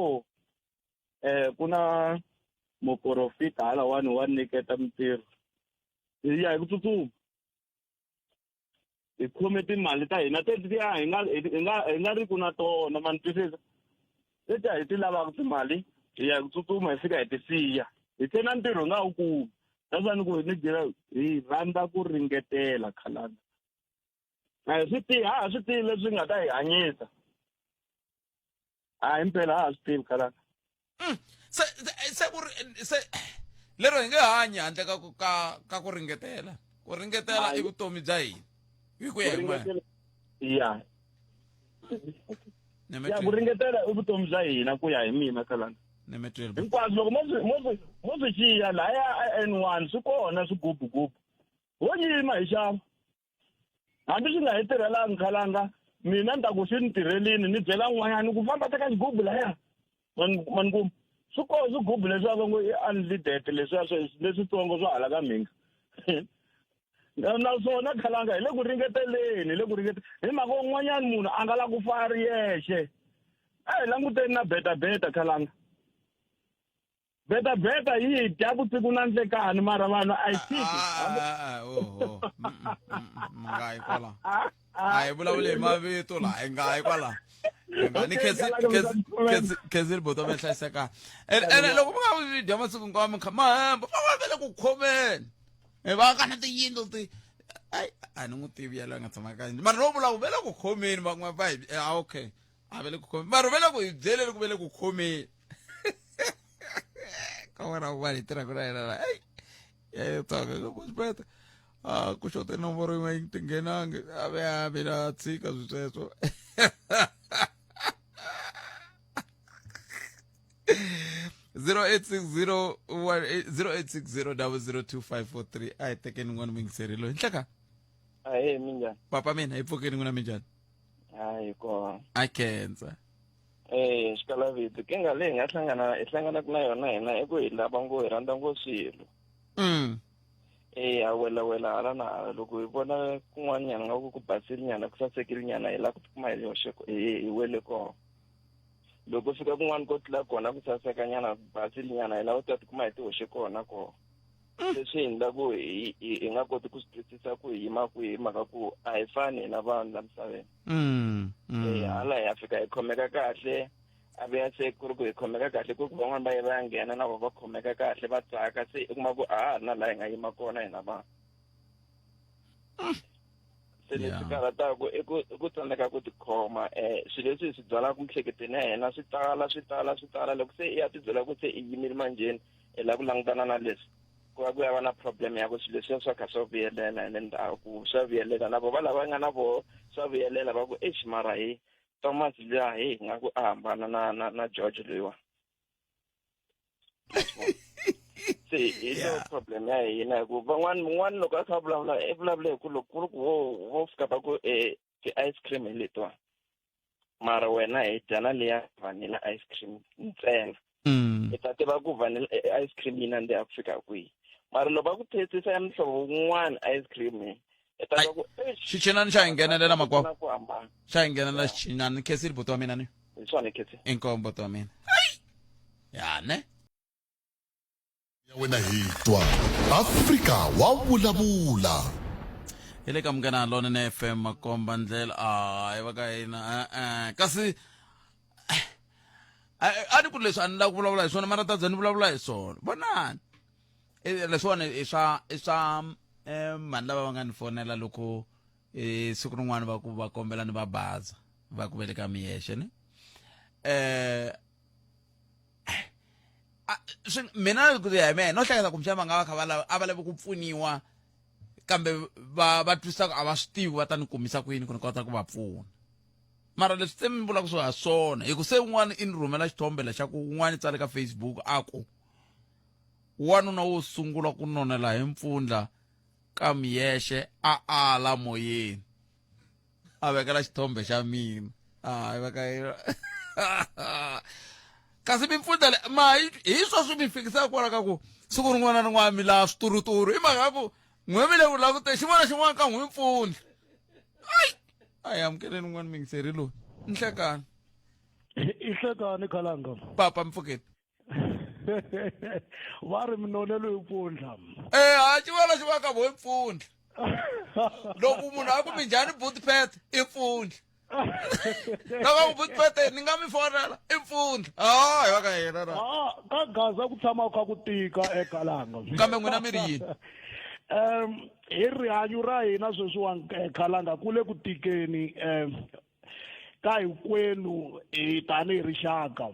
um ku na muporofita halawani wa nyiketa mintirho hi ya hi ku tsutsuma hi khome timali ta hina tetiya hi nga hi nga hi nga ri ku na tona ma ni twisisa leti a hi ti lavaka timali hi ya hi ku tsutsuma hi fika hi ti siya hi se na ntirho hi nga wu kumi that's why ni ku ni byela hi rhandza ku ringetela khalanga a hi swi tivi a ha swi tivi leswi nga ta hi hanyisa a himpela a ha swi tivi khalanga se se ku ri se lero hi nge hanyi handle ka ku ka ka ku ringetela ku ringetela i vutomi bya hina hi ku ya hi n'wena ya ya ku ringetela i vutomi bya hina ku ya hi mina khalanga hinkwaswo loko mo swi mo swi mo swi xiya lahaya a N one swi kona swigubugubu ho yima hi xava hambi swi nga hi tirhelanga khalanga mina ni ta ku swi ni tirhelini ni byela n'wanyana ku famba teka xigubu laya mani kuma swi kona swigubu leswiya va ngo i unleaded leswiya leswitsongo swo hala ka mhinga naswona khalanga hi le ku ringeteleni hi le ku ringete hi mhaka un'wanyana munhu a nga la ku fa a ri yexe a hi languteni na betabeta khalanga betabeta yi dya vusiku na nhlekani mara vanhu a yi tshiki ah, oho mi nga yi kwala a hi vulavuli hi mavito laha hi nga yi kwala ni khensile boto mi hlayiseka ene loko mi nga swi dya masiku hinkwawo mi kha mahemba va va le ku khomeni hi va ka na tiyindlu ti ai a ni n'wi tivi yaloye a nga tshama ka mara no vula ku ve le ku khomeni van'we va hi ah, okay a ve le ku khomeni mara ve le ku hi byeleni ku ve le ku khomeni ka wena un'wana hi tirhaka na yena la ei ya yi tsaka ku xipeta a ku xote nomboro yin'we yi tinghenangi a ve a mina a tshika swi sweswo 0860 0860 002543 a hi tekeni n'wana muyingiseri loyi nhleka Ahee, minjhani? Papa mina hi pfukeni n'wina minjhani? Hayi kona. A khensa. Eh, xikalavito kinga leyi hi nga hlangana hi hlanganaka na yona hina i ku hi lava ngo hi rhandza ngo swilo. Eh, ha wela wela hala na hala loko hi vona kun'wanyana nga ku ku basile nyana ku sasekile nyana hi lava ku tikuma hi hoxe hi hi wele kona. Loko fika kun'wana ko tlula kona ku saseka nyana ku basile nyana hi lava ku ta tikuma hi ti hoxe kona kona. Leswi endla ku hi hi nga koti ku swi twisisa ku hi yima kwihi mhaka ku a hi fani hina vanhu la misaveni. Eh, hala hi ya fika hi khomeka kahle a vuya se ku ri ku hi khomeka kahle ku ri ku van'wana va ye va ya nghena na vona va khomeka kahle va tsaka se i kuma ku a ha ri na laha hi nga yima kona hina vanhu. Se leswi karhataka i ku i ku tsandzeka ku tikhoma um swilo leswi hi swi byalaka miehleketweni ya hina swi tala swi tala swi tala loko se i ya tibyela ku se i yimile manjheni i lava ku langutana na leswi ku va ku ya va na problem ya ku swilo leswiya swa kha swa vuyelela hi le ndzhaku swa vuyelela na vo va lava nga na voho swa vuyelela va ku exi mara hi Thomas luya hi nga ku a hambana na na na George loyiwa se hi yo problem ya hina hi ku van'wana mun'wana loko a kha a vulavula i vulavula hi ku loko ku ri ku vo vo fika va ku um ti-ice cream hi letiwa mara wena hi dya na leya vanilla ice cream ntsena. I ta tiva ku vanilla ice cream yi nandziha ku fika kwihi mara loko va ku testisa ya muhlovo wun'wana ice cream i ta twa ku eish, Xichinani xa hi nghenelela makwavo. ku hambana. Xa hi nghenelela xichinani. Khensile buti wa mina ni. Hi swona Khensi. Inkomu buti wa mina. Ya ne. Ya wena hi twa Afrika wa vulavula. Hi le ka Munghana Lonene FM makomba ndlela a hi va ka hina e-e kasi a ni ku leswi a ni lava ku vulavula hi swona mara ta za ni vulavula hi swona vonani leswiwani i swa i swa mhani lava va nga ni fonela loko siku rin'wana va ku va kombela ni va baza va ku veleka miyexe ni mina ku ya hi mehe no hleketa kumbexana va nga va kha va lava a va lavi ku pfuniwa kambe va va twisisa ku a va swi tivi va ta ni kumisa ku yini ku ni kota ku va pfuna mara leswi se mi vulaka swo ha swona hi ku se un'wana i ni rhumela xithombe lexa ku un'wana i tsale ka Facebook a ku wanuna wo sungula ku nonela hi mpfundla ka miyexe a ala moyeni a vekela xithombe xa mina a yi veka yi kasi mimpfundla le ma hi sweswo mi fikisaka kwala ka ku siku rin'wana na rin'wana mi laha swituruturu i mhaka ya ku n'we mi le ku languteni xin'wana na xin'wana ka n'wi mpfundla ayi a hi amukeleni un'wana mingiseri loyi nhlekani i hlekani khalanga papa mpfukeni va ri minonelo yi pfundla e ha xivona xi va ka vo yi pfundla loko munhu a ku minjhani butpet i pfundla loko ku butpet ni nga mi fonela i pfundla ha hi va ka yena ra ah, ka gaza ku tshama kha ku tika ekalanga kambe n'wina mi ri yini um hi rihanyo ra hina sweswiwani eh, khalanga ku le ku tikeni um ka hinkwenu hi tanihi rixaka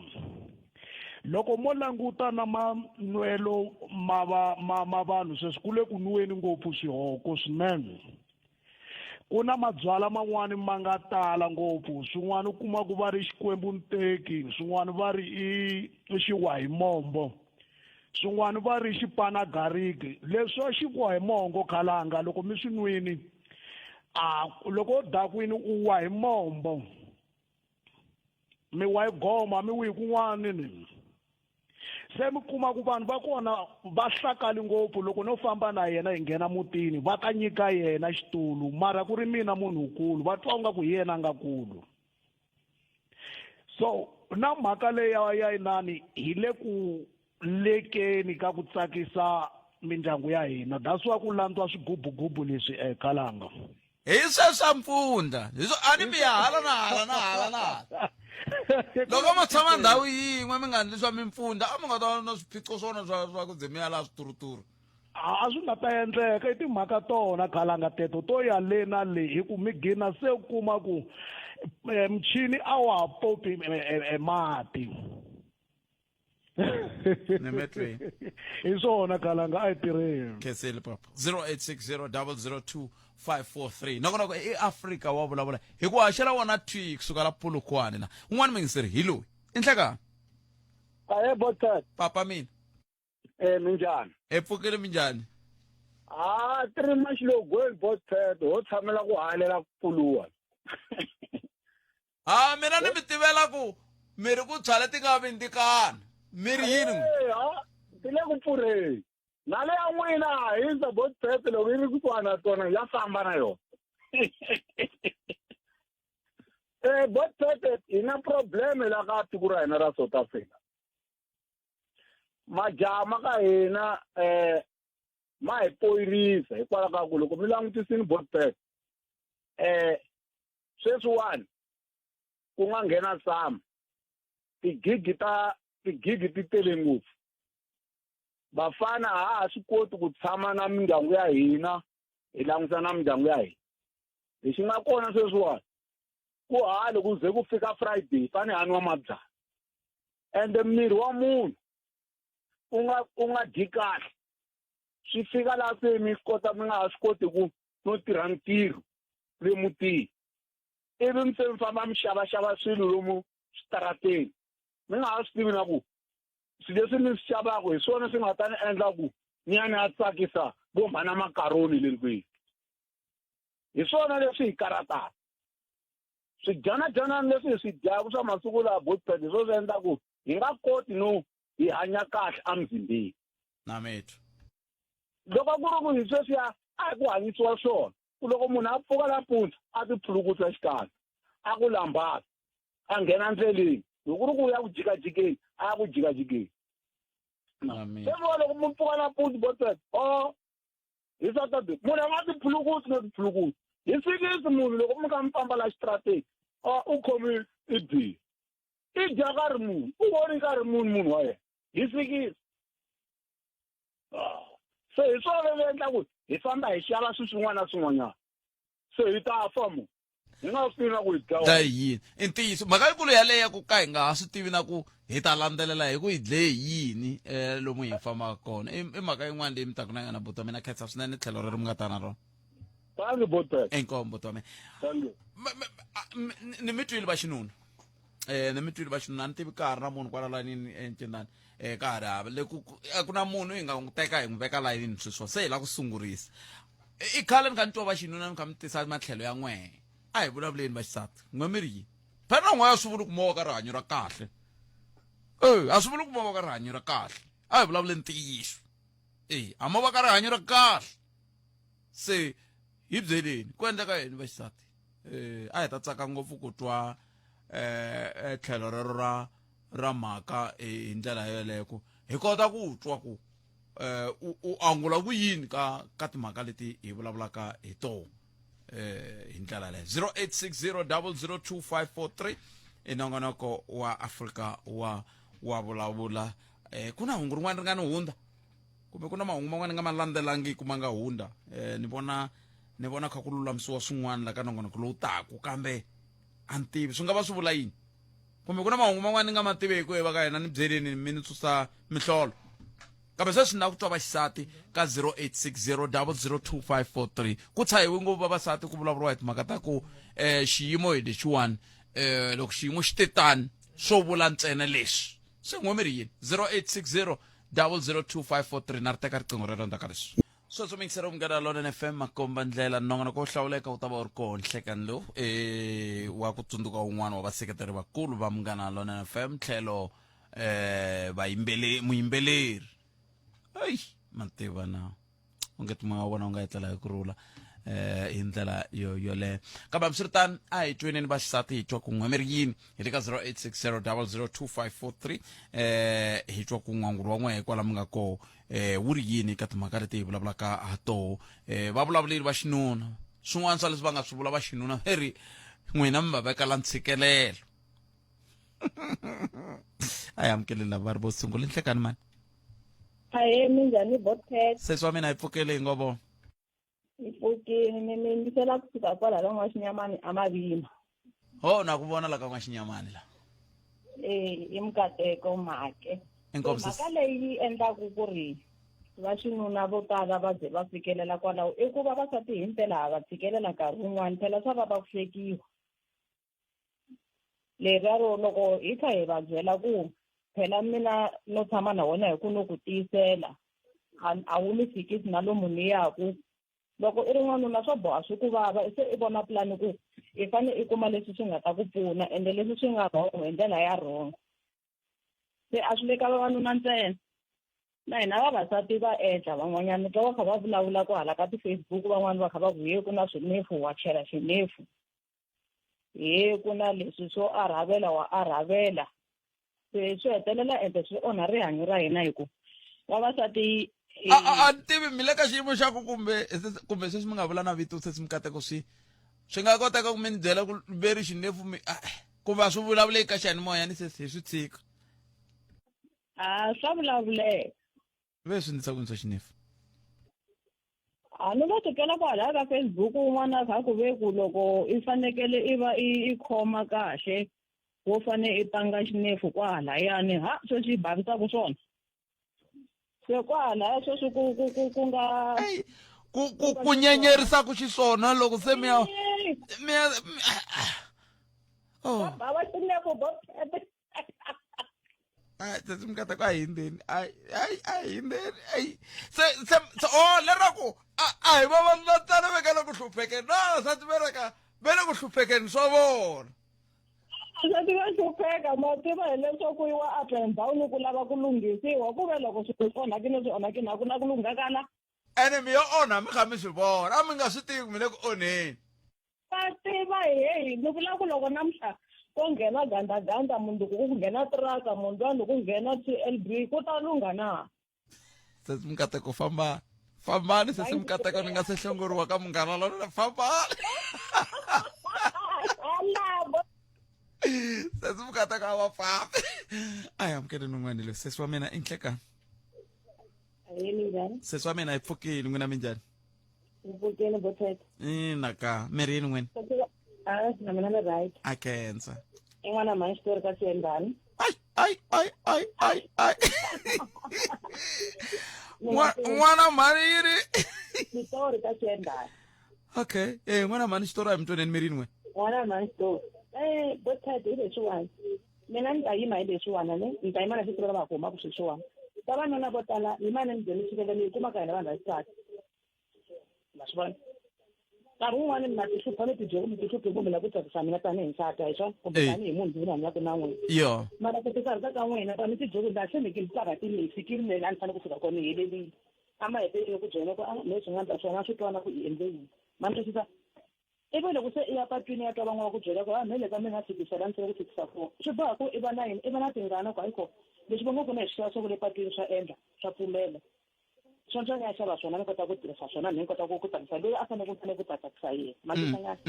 loko mo languta na manwelo ma va ma ma vanhu sweswi ku le ku nweni ngopfu swihoko swinene ku na mabyala man'wani ma nga tala ngopfu swin'wana u kuma ku va ri xikwembu nteki swin'wana va ri i xiwahimombo swin'wana va ri xipanagariki leswi xiwahimongo khalanga loko mi swi nwini a loko u dakwini u wa hi mombo mi wa hi goma mi wihi kun'wana ni se mi kuma ku vanhu va kona va hlakali ngopfu loko no famba na yena hi nghena mutini va ta nyika yena xitulu mara ku ri mina munhukulu va twa nga ku hi yena a nga kulu so na mhaka leyi ya ya inani hi le ku lekeni ka ku tsakisa mindyangu ya hina that's why ku landzwa swigubugubu leswi ekalanga hi sweswa mpfundla hi swo a ni mi ya hala na hala na hala na hala loko mo tshama ndhawu yin'we mi nga ndli swa mimpfundla a mi nga ta na swiphiqo swona swa swa ku ze mi ya laha swituruturu a swi nga ta endleka i timhaka tona khalanga teto to ya le na le hi ku mi gina se u kuma ku eh, muchini a wa ha popi eh, eh, mati Nemetweni. hi swona khalanga a hi tirheni khensile papa 0860 002 543 nongonoko i afrika wa vulavula hi ku haxela wona thwi kusuka la polokwane na un'wana mingiseri hi loyi i nhlekani Ahe Bothat. Papa mina. Eh minjhani? Hi pfukile minjhani? Ah, tiri maxilogweni Bothat, ho tshamela ku halela ku pfuluwa. Ha mina ni mi tivela ku mi ri ku tshwale ti nga vindzikana. Mi ri yini? Eh, ha, ti le ku pfurheni. Na le ya n'wina hindza Bothat loko yi ri kusuhana na tona ya famba na yona. Eh Bothat hi na problem la ka tiko ra hina ra South Africa. Majaha ma ka hina eh ma hi poyirisa hikwalaho ka ku loko mi langutisini Bothat eh sweswiwani ku nga nghena sama tigigi ta tigigi ti tele ngopfu vafana ha ha swi koti ku tshama na mindyangu ya hina hi langusa na mindyangu ya hina lexi nga kona sweswiwani ku hali ku ze ku fika friday fane ha nwa mabyala ende miri wa munhu u nga u nga dyi kahle swi fika laha se mi kota mi nga ha swi koti ku no tirha ntirho le mutini ivi mi se mi famba mi xavaxava swilo lomu switarateni mi nga ha swi tivi na ku swilo leswi mi swi xavaka hi swona swi nga ta ni endla ku ni ya ni ya tsakisa vo mhana makaroni le ndlwini hi swona leswi hi karataka swidyanadyana leswi hi swi dyaka swa masiku laha botpet hi swona swi endla ku hi nga koti no hi hanya kahle emzimbeni na mitwa loko ku ri ku hi sweswiya a hi ku hanyisiwa swona ku loko munhu a pfuka nampundzu a ti phulukutsa xikandza a ku lambala a nghena ndleleni loko ku ri ku ya ku jikajikeni a ya ku jikajikeni se vona loko mu pfuka nampundzu botpet o hi saturday munhu a nga ti phulukutsi no ti phulukutsi hi sikisi munhu loko mi kha mi famba la xitrateni a u khomi i biya i dya karhi munhu u voni karhi munhu munhu wa yena hi sikisi se hi swona leswi endla ku hi famba hi xava swilo swin'wana na swin'wanyana se hi ta fa mu hi nga swi tivi na ku hi dlawa dlaye yini i ntiyiso mhaka yikulu yaleyo ya ku ka hi nga ha swi tivi na ku hi ta landzelela hi ku hi dleye yini um lomu hi fambaka kona i i mhaka yin'wana leyi mi taku na yona buti wa mina khensa swinene tlhelo rero mi nga ta na rona thank you buti inkomu buti wa mina thank you ni mi twile va xinuna eh ni mi twile va xinuna a ni tivi ka ha ri na munhu kwala layinini encindani eh ka ha ri hava le ku a ku na munhu hi nga n'wi teka hi n'wi veka layinini sweswiwa se hi lava ku sungurisa i khale ni kha ni twa va xinuna ni kha mi tisa matlhelo ya n'wehe a hi vulavuleni va xisati n'we mi ri yini phela na n'we a swi vuli ku mowa ka rihanyo ra kahle e a swi vuli ku mowa ka rihanyo ra kahle a hi vulavuleni ntiyiso e a mo va ka rihanyo ra kahle se hi byeleni ku endleka yini va xisati eh a hi ta tsaka ngopfu ku twa eh tlhelo rero ra ra mhaka hi ndlela yoleyo ku hi kota ku twa ku eh u angula ku yini ka ka timhaka leti hi vulavulaka hi tona eh hi ndlela leyo 0860002543 i nongonoko wa Afrika wa wa vulavula eh ku na hungu rin'wana ri nga ni hundza kumbe ku na mahungu man'wana nga ma landzelangiki ma nga hundza eh ni vona ni vona kha ku lulamisiwa swin'wana la ka nongonoko lowu taku kambe a ni tivi swi nga va swi vula yini kumbe ku na mahungu man'wana ni nga ma tiveki va ka hina ni byeleni mi ni susa mihlolo kambe sweswi na ku twa vaxisati ka 0860002543 ku tshahiwe ngopfu vavasati ku vulavuriwa hi timhaka ta ku um xiyimo hi lexiwani um loko xiyimo xi te tani swo vula ntsena leswi se n'we mi ri yini 0860 002543 na ri teka riqingho rero ndzhaku ka leswi sweswo mingisero munghana lonene fm makomba ndlela nongonoko wo hlawuleka wu ta va wu ri koho nhlekani lowu e wa ku tsundzuka wun'wana wa vaseketeri vakulu va munghana lonene fm tlhelo eh vayimbele muyimbeleri eyi mativa na onge ti moya wa vona wu nga etlela hi ku rhula eh hi ndlela yo yoleyo kambe hambiswiritano a hi tweneni vaxisati hi twa kun'we mi ri yini hi le ka 0860002543 eh hi twa ku n'wangulo wa n'we kwala mi nga koho eh wu ri yini ka timhaka leti hi vulavulaka ha toho eh va vulavuleli va xinuna swin'wana swa leswi va nga swi vula va xinuna va ri n'wina mi va vekela ntshikelelo a hi amukeleni lava va ri vo sungula nhlekani mani Ahee, minjhani Botpet? Sesi wa mina hi pfukele hi ngo vona. Hi pfukile ni mi yingisela kusuka kwala ka N'waxinyamani eMavima. Ho na ku vona la ka N'waxinyamani la. Eh, i Mukateko Mhake. Inkomu sesi. Mhaka leyi yi endlaku ku ri va xinuna vo tala va ze va fikelela kwalaho i ku vavasati himpela ha va tshikelela nkarhi wun'wani phela swa vava ku hlekiwa. Leriya ro loko hi kha hi va byela ku Phela mina no tshama na wena hi ku no ku tiyisela a wu ni fikisi na lomu ni yaku. Loko i ri n'wanuna swo boha swi ku vava se i vona pulani ku i fane i kuma leswi swi nga ta ku pfuna ende leswi swi nga wrong hi ndlela ya wrong. Se a swi le ka vavanuna ntsena na hina vavasati va endla van'wanyana mi twa va kha va vulavula ku hala ka ti-Facebook van'wani va kha va ku he ku na swinefu wa chela xinefu he ku na leswi swo arhavela wa arhavela se swi hetelela ende swi onha rihanyo ra hina hi ku vavasati a ni tivi mi le ka xiyimo xa ku kumbe kumbe sweswi mi nga vula na vito sesi Mikateko swi swi nga koteka ku mi ni byela ku veri xinefu mi kumbe a swi vulavuleki ka xiyanimoya ni sesi hi swi tshika a swa vulavuleka ve swi ndisa ku yini swa xinefu a ni lo tikela kwalaya ka Facebook un'wana a kha ku ve ku loko i fanekele i va i khoma kahle wo fane i panga xinefu kwahalayani ha sweswi yi bavisaka swona se kwahalaya sweswi ku ku ku ku nga ku ku ku nyenyerisaka xiswona loko se mi ya mi ya oh bava xinefu bo ai sesi Mikateko a hi hindzeni ai ai a hi hindzeni ai se se se oh leraku a a hi vavanuna ntsena va nga le ku hluphekeni na vavasati va le ka va le ku hluphekeni swa vona Vavasati va hlupheka ma tiva hileswaku yi wa up and down ku lava ku lunghisiwa ku ve loko swilo swi onhakile swi onhakile a ku na ku lunghakala ene mi yo onha mi kha mi swi vona a mi nga swi tivi ku mi le ku onheni va tiva heyi ni vula ku loko namuntlha ko nghena gandaganda mundzuku ku nghena tiraka mundlwani ku nghena T_L_B ku ta lungha na Sesi Mikateko fambani fambani sesi Mikateko ni nga se hlongoriwa ka munghana lonene fambani sesi Mikateko a va fambi a hi amukeleni un'wana loyi sesi wa mina i nhlekani sesi wa mina hi pfukile n'wina minjhani Mpfukeni botet. Ina ka mi ri yini n'wina A na mina ni right. A khensa. I n'wana mhani xitori ka Xiyendani. Ai ai ai ai ai ai. N'wana mhani yi ri xitori ka Xiyendani. Okay, eh n'wana mhani xitori a hi mi twaneni mi ri yini n'wina? N'wana mhani xitori. Eh botet hi leswiwani. Mina ni ta yima hi leswiwani ne ni ta yima na xitori va humaka sweswiwani. Vavanuna vo tala yimani ni byela xivangelo ni yi kumaka hina vanhu va xisati. Ma swi vona nkarhi wun'wani mi nga tihlupha mi tibyela mi tihluphi kumbe la ku tsakisa mina tanihi nsati a hi swona kumbe tanihi munhu loyi ni hanyaka na n'wina yo mara ku tikarhata ka n'wina ta mi tibyela ku na se ni ki karhatile hi fikile le la ni fanele ku fika kona ni helelile a ma heteleli ku byela ku a leswi nga endla swona swi twana ku i endle yini ma ni twisisa ivi loko se i ya patwini ya twa van'wana va ku byela ku a mhe ka mina fikisa la ni fanele ku fikisa kona swi boha ku i va na yini i va na tingana ku hayikho leswi va ngo ku na hi swi xava swa ku le patwini swa endla swa pfumela sweswo ni ya xava swona ni kota ku tirhisa swona ni kota ku ku tsakisa loyi a fanele ku fanele ku ta tsakisa yena matisanyana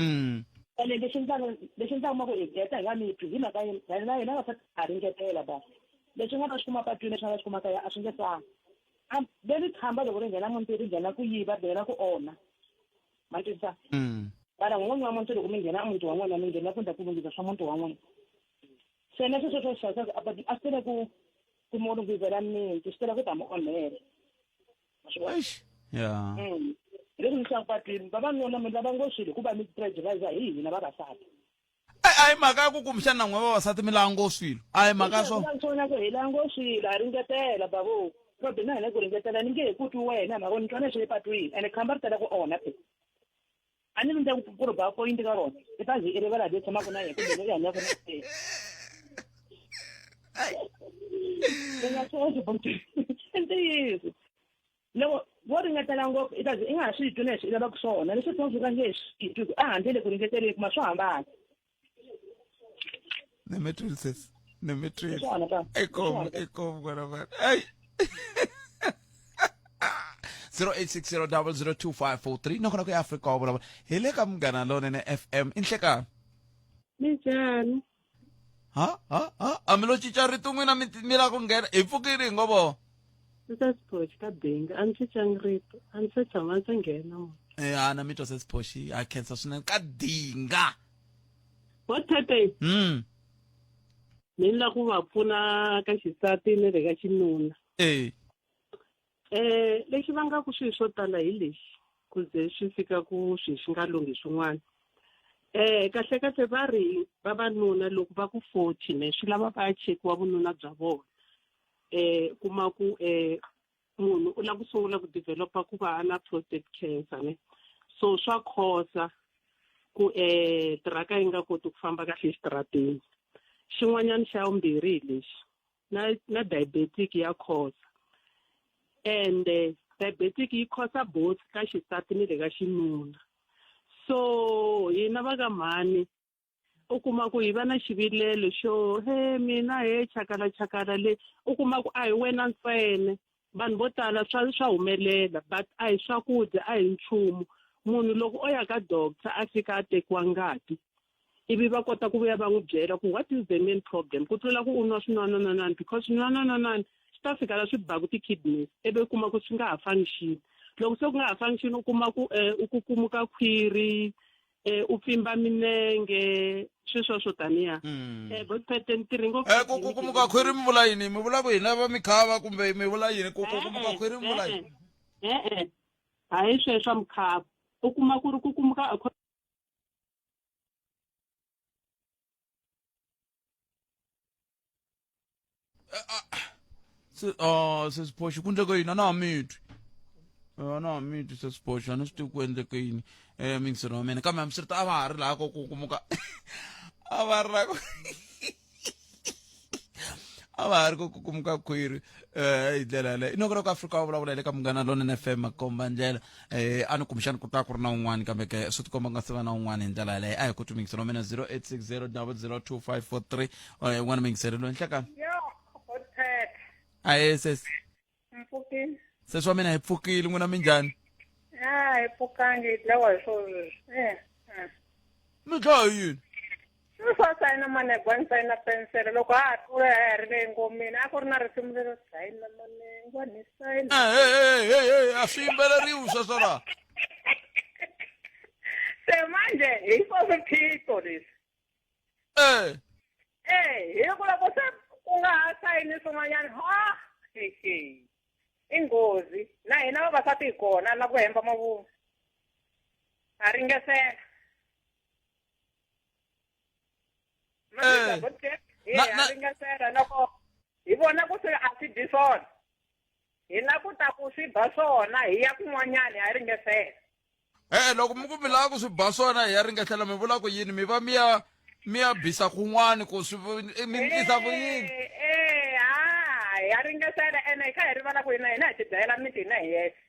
ene lexi ndlaka lexi ndlaka ma ku hi heta hi nga mi twi hi mhaka yini na hina va a ringetela ba leswi nga ta swi kuma patwini leswi nga ta swi kuma kaya a swi nge fani leri khamba loko ri nghena muti ri nghena ku yiva ri nghena ku onha ma twisisa mara n'winyi wa muti loko mi nghena muti wa n'wina mi nghena ku ndla ku lunghisa swa muti wa n'wina se leswi sweswo swi xavisaka a a swi tele ku ku mo lunghisela miti swi tele ku ta mi onhela Eish. Yeah. Hi leswi swi patwini vavanuna mi lava ngo swilo hikuva mi pressurize hi hina vavasati a hi mhaka ya ku kumbexana na n'we vavasati mi lava ngo swilo a hi mhaka swo swona ku hi lava ngo swilo ha ringetela bavo problem na hina ku ringetela ni nge he ku twi wena mhaka ni twa na swi le patwini ene khamba ri tala ku onha phela a ni rindza ku ri ba point ka rona i ta ze i rivala leyi tshamaka na yena kumbe leyi hanyaka na yena ni nga sweswo i ntiyiso loko vo ringetela ngopfu i ta ze i nga ha swi twi leswi i lavaka swona leswi swi nga nge swi twi a handle ku ringeteleni kuma swo hambana ni mi twile sesi ni mi twile inkomu inkomu n'wana mani ayi 0860002543 nakona ku ya Afrika wa vulavula hi le ka Munghana Lonene FM i nhlekani Minjhani? Ha ha ha a mi lo cinca rito n'wina mi mi lava ku nghena hi pfukile hi ngo vo Ndzi Siphoxi ka Bengi a ni cincanga rito a ni se tshama ndzi nghena mo. Eh a na mi twa se Siphoxi a khensa swinene ka dinga Vo Thete Ni la ku va pfuna ka xisati ni le ka xinuna. Eh. Eh lexi vangaka swilo swo tala hi lexi ku ze swi fika ku swi swi nga lunghi swin'wana. Eh kahle kahle va ri vavanuna loko va ku 40 ne swi lava va ya chekiwa vununa bya vona. eh kuma ku eh munhu u lava ku sungula ku developa ku va na prostate cancer ne so swa khosa ku eh tiraka yi nga koti ku famba kahle exitarateni xin'wanyana xa vumbirhi hi lexi na na diabetic ya khosa ende diabetic yi khosa both ka xisati ni le ka xinuna so hina va ka mhani u kuma ku hi va na xivilelo xo he mina he chakala chakala le u kuma ku a hi wena ntsena vanhu vo tala swa swa humelela but a hi swakudya a hi nchumu munhu loko o ya ka doctor a fika a tekiwa ngati ivi va kota ku vuya va n'wi byela ku what is the main problem ku tlula ku u nwa swinwanananani because swinwanananani swi ta fika la swi baku ti-kidneys ivi u kuma ku swi nga ha function loko se ku nga ha function u kuma ku um u kukumuka khwiri um u pfimba minenge swi sweswo taniya um botpete ni tirhi ngopfu Eh, ku kukumuka khwiri mi vula yini mi vula ku hina va mikhava kumbe mi vula yini ku kukumuka khwiri mi vula yini e-e hayi sweswo mikhava u kuma ku ri kukumuka Se ah sesiphoxo ku endleke yini a na ha mi twi a na ha mi twi sesiphoxo a ni swi tivi ku endleke yini um mingiselo wa mina kambe hambiswiritano a va ha ri laha ko ku kumuka a va ri laha ku a va ha ri ku kukumuka khwiri um hi ndlela yaleyo i nongonoko afrika wa vulavula hi le ka munghana lonene fm makomba ndlela um a ni kumbexani ku ta ku ri na un'wana kambe ke swi tikomba ku nga se va na un'wana hi ndlela yaleyo a hi ku twi mingiselo wa mina 0860 00 2543 un'wana mingiselo loyi nhlekani Yo, hotpet. aye sesi Mpfukile. sesi wa mina hi pfukile n'wina minjhani Ah, hi pfukangi hi dlawa hi swo sweswi. Eh. eh. mi dlaya hi yini Sweswi a sayina manegwa ni sayina pensele loko a ha tlula ya ha ri le ngomeni a ku ri na risimu lero sayina manengwa ni sayina. Eh, hey, hey, hey, a swi yimbeleriwi sweswo la Se manje hi swo swiphiqo leswi. Eh. Eh, hi ku loko se ku nga ha sayini swin'wanyana ha hehe i nghozi na hina vavasati hi kona na ku hemba mavunwa ha ringesela Eh. ha ringesela loko hi vona ku swi a swi dyi swona hi la ku ta ku swi ba swona hi ya kun'wanyana ha ringesela e loko mi ku mi lava ku swi ba swona hi ya ringesela mi vula ku yini mi va mi ya mi ya bisa kun'wani ku swi mi ndlisa ku yini Eh, ha hi ya ringesela ene hi kha hi rivala ku hina hina hi tidlayela miti hina hi yexe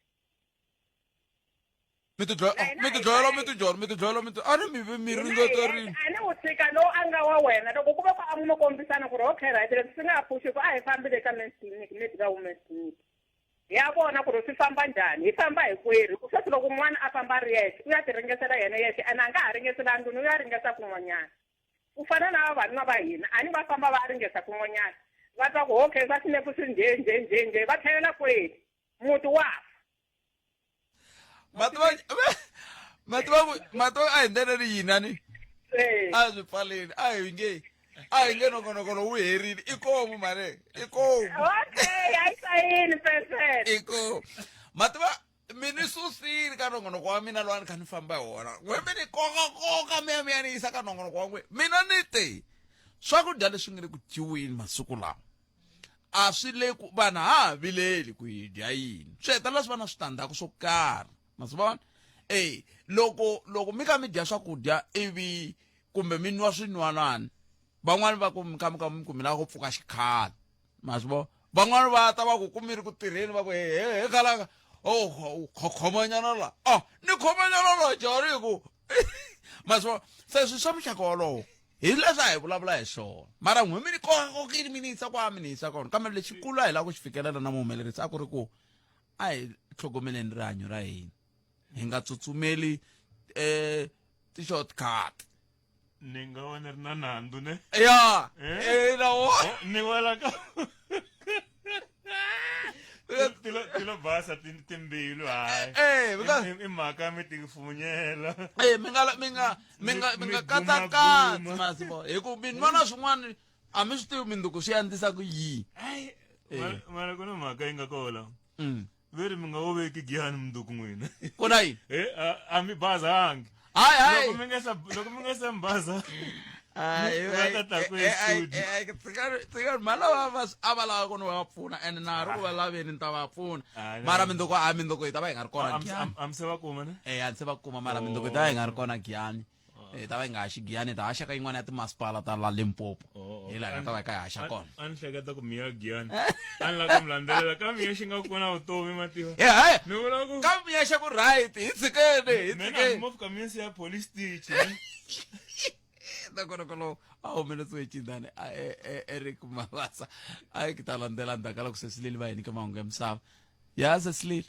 mi tidlayela mi tidlayela mi tijolo mi tidlayela mi ti a ni mi ve mi ringeterile a ni wu tshika lowu a nga wa wena loko ku va ku a n'wi kombisana ku ri okay right leswi swi nga ha pfuxi ku a hi fambile ka men's clinic maybe ka women's clinic hi ya vona ku ri swi famba njhani hi famba hinkwerhu hi ku sweswi loko un'wana a famba a ri yexe u ya ti ringesela yena yexe ene a nga ha ringesela ndlwini u ya ringesa kun'wanyana ku fana na vavanuna va hina a ni va famba va ya ringesa kun'wanyana va twa ku okay swa xinepu swi njhe njhe njhe njhe va tlhelela kweli muti wa fa ma tiva ku ma tiva a hi ndlela ni yini ani a swi pfaleni a hi nge a hi nge nongonoko lowu herile i komu mare i komu okay a yi sayini pensele i komu ma tiva mi ni susile ka nongonoko wa mina lowa ni kha ni famba hi wona n'we mi ni kokakoka mi ya mi ya ni yisa ka nongonoko wa n'we mina ni te swakudya leswi nga le ku dyiweni masiku lawa a swi le ku vanhu ha ha vileli ku hi dya yini swi hetelela swi va na switandzhaku swo karhi ma swi vona e loko loko mi kha mi dya swakudya ivi kumbe mi nwa swinwanani van'wani va ku mi kha mi kha mi ku mi lava ku pfuka xikhale ma swi vona van'wani va ta va ku ku mi ri ku tirheni va ku he he he khalanga oh khomanyana la ah ni khomanyana la jari hi ku ma swi vona se swi swa muxaka wolowo hi leswi a hi vulavula hi swona mara n'we mi ni kokile mi ni yisa kwa mi ni yisa kona kambe lexikulu a hi lava ku xi fikelela na muhumelerisi a ku ri ku a hi tlhogomeleni rihanyo ra hina hi nga tsutsumeli um ti-shortcut ni nga va ni ri na nandzu ne ya Eh? eh, na wo Oh, ni wela ka ti lo ti lo basa tin- timbilu hayi Eh, because- I- i i mhaka mi tifunyela Eh, mi nga mi nga mi nga mi nga Mi katsakatsi gumaguma. masivo hi ku mi nwa na swin'wana a mi swi tivi minduku swi andzisa ku yini Eh. Mara- mara ku na mhaka yi nga kola ve ri mi nga wu veki giyani munduku n'wina ku na yini Eh, a- a mi bazangi hayi hayi loko mi nga se loko mi nga se mi baza Va ta ta ku estudio. Malava va a va lava ku ni va pfuna and na ha ri ku va laveni ni ta va pfuna Ah, mara mindzuku a mindzuku hi ta va hi nga ri kona Am- Giyani. am- am se va kuma ne Eh, a ndzi se va kuma mara mindzuku hi ta va hi nga ri kona Giyani. Hi ta va hi nga haxi Giyani hi ta haxa ka yin'wana ya timasipala ta la Limpopo hi laha hi nga ta va hi kha hi haxa kona A ni hleketa ku miya Giyani a ni lava ku mi landzelela ka miya xi nga ku na vutomi mativa Eh, hayi ni vula ku ka miya xa ku right hi tshikeni hi mina tshikeni mo fika miya se ya police station ntokonoko lowu a humeleriwe cindani Eric Mabasa a yi ki ta landzela ndzhaku ka loko Sesilili va hi nyike mahungu ya misava ya Sesilili.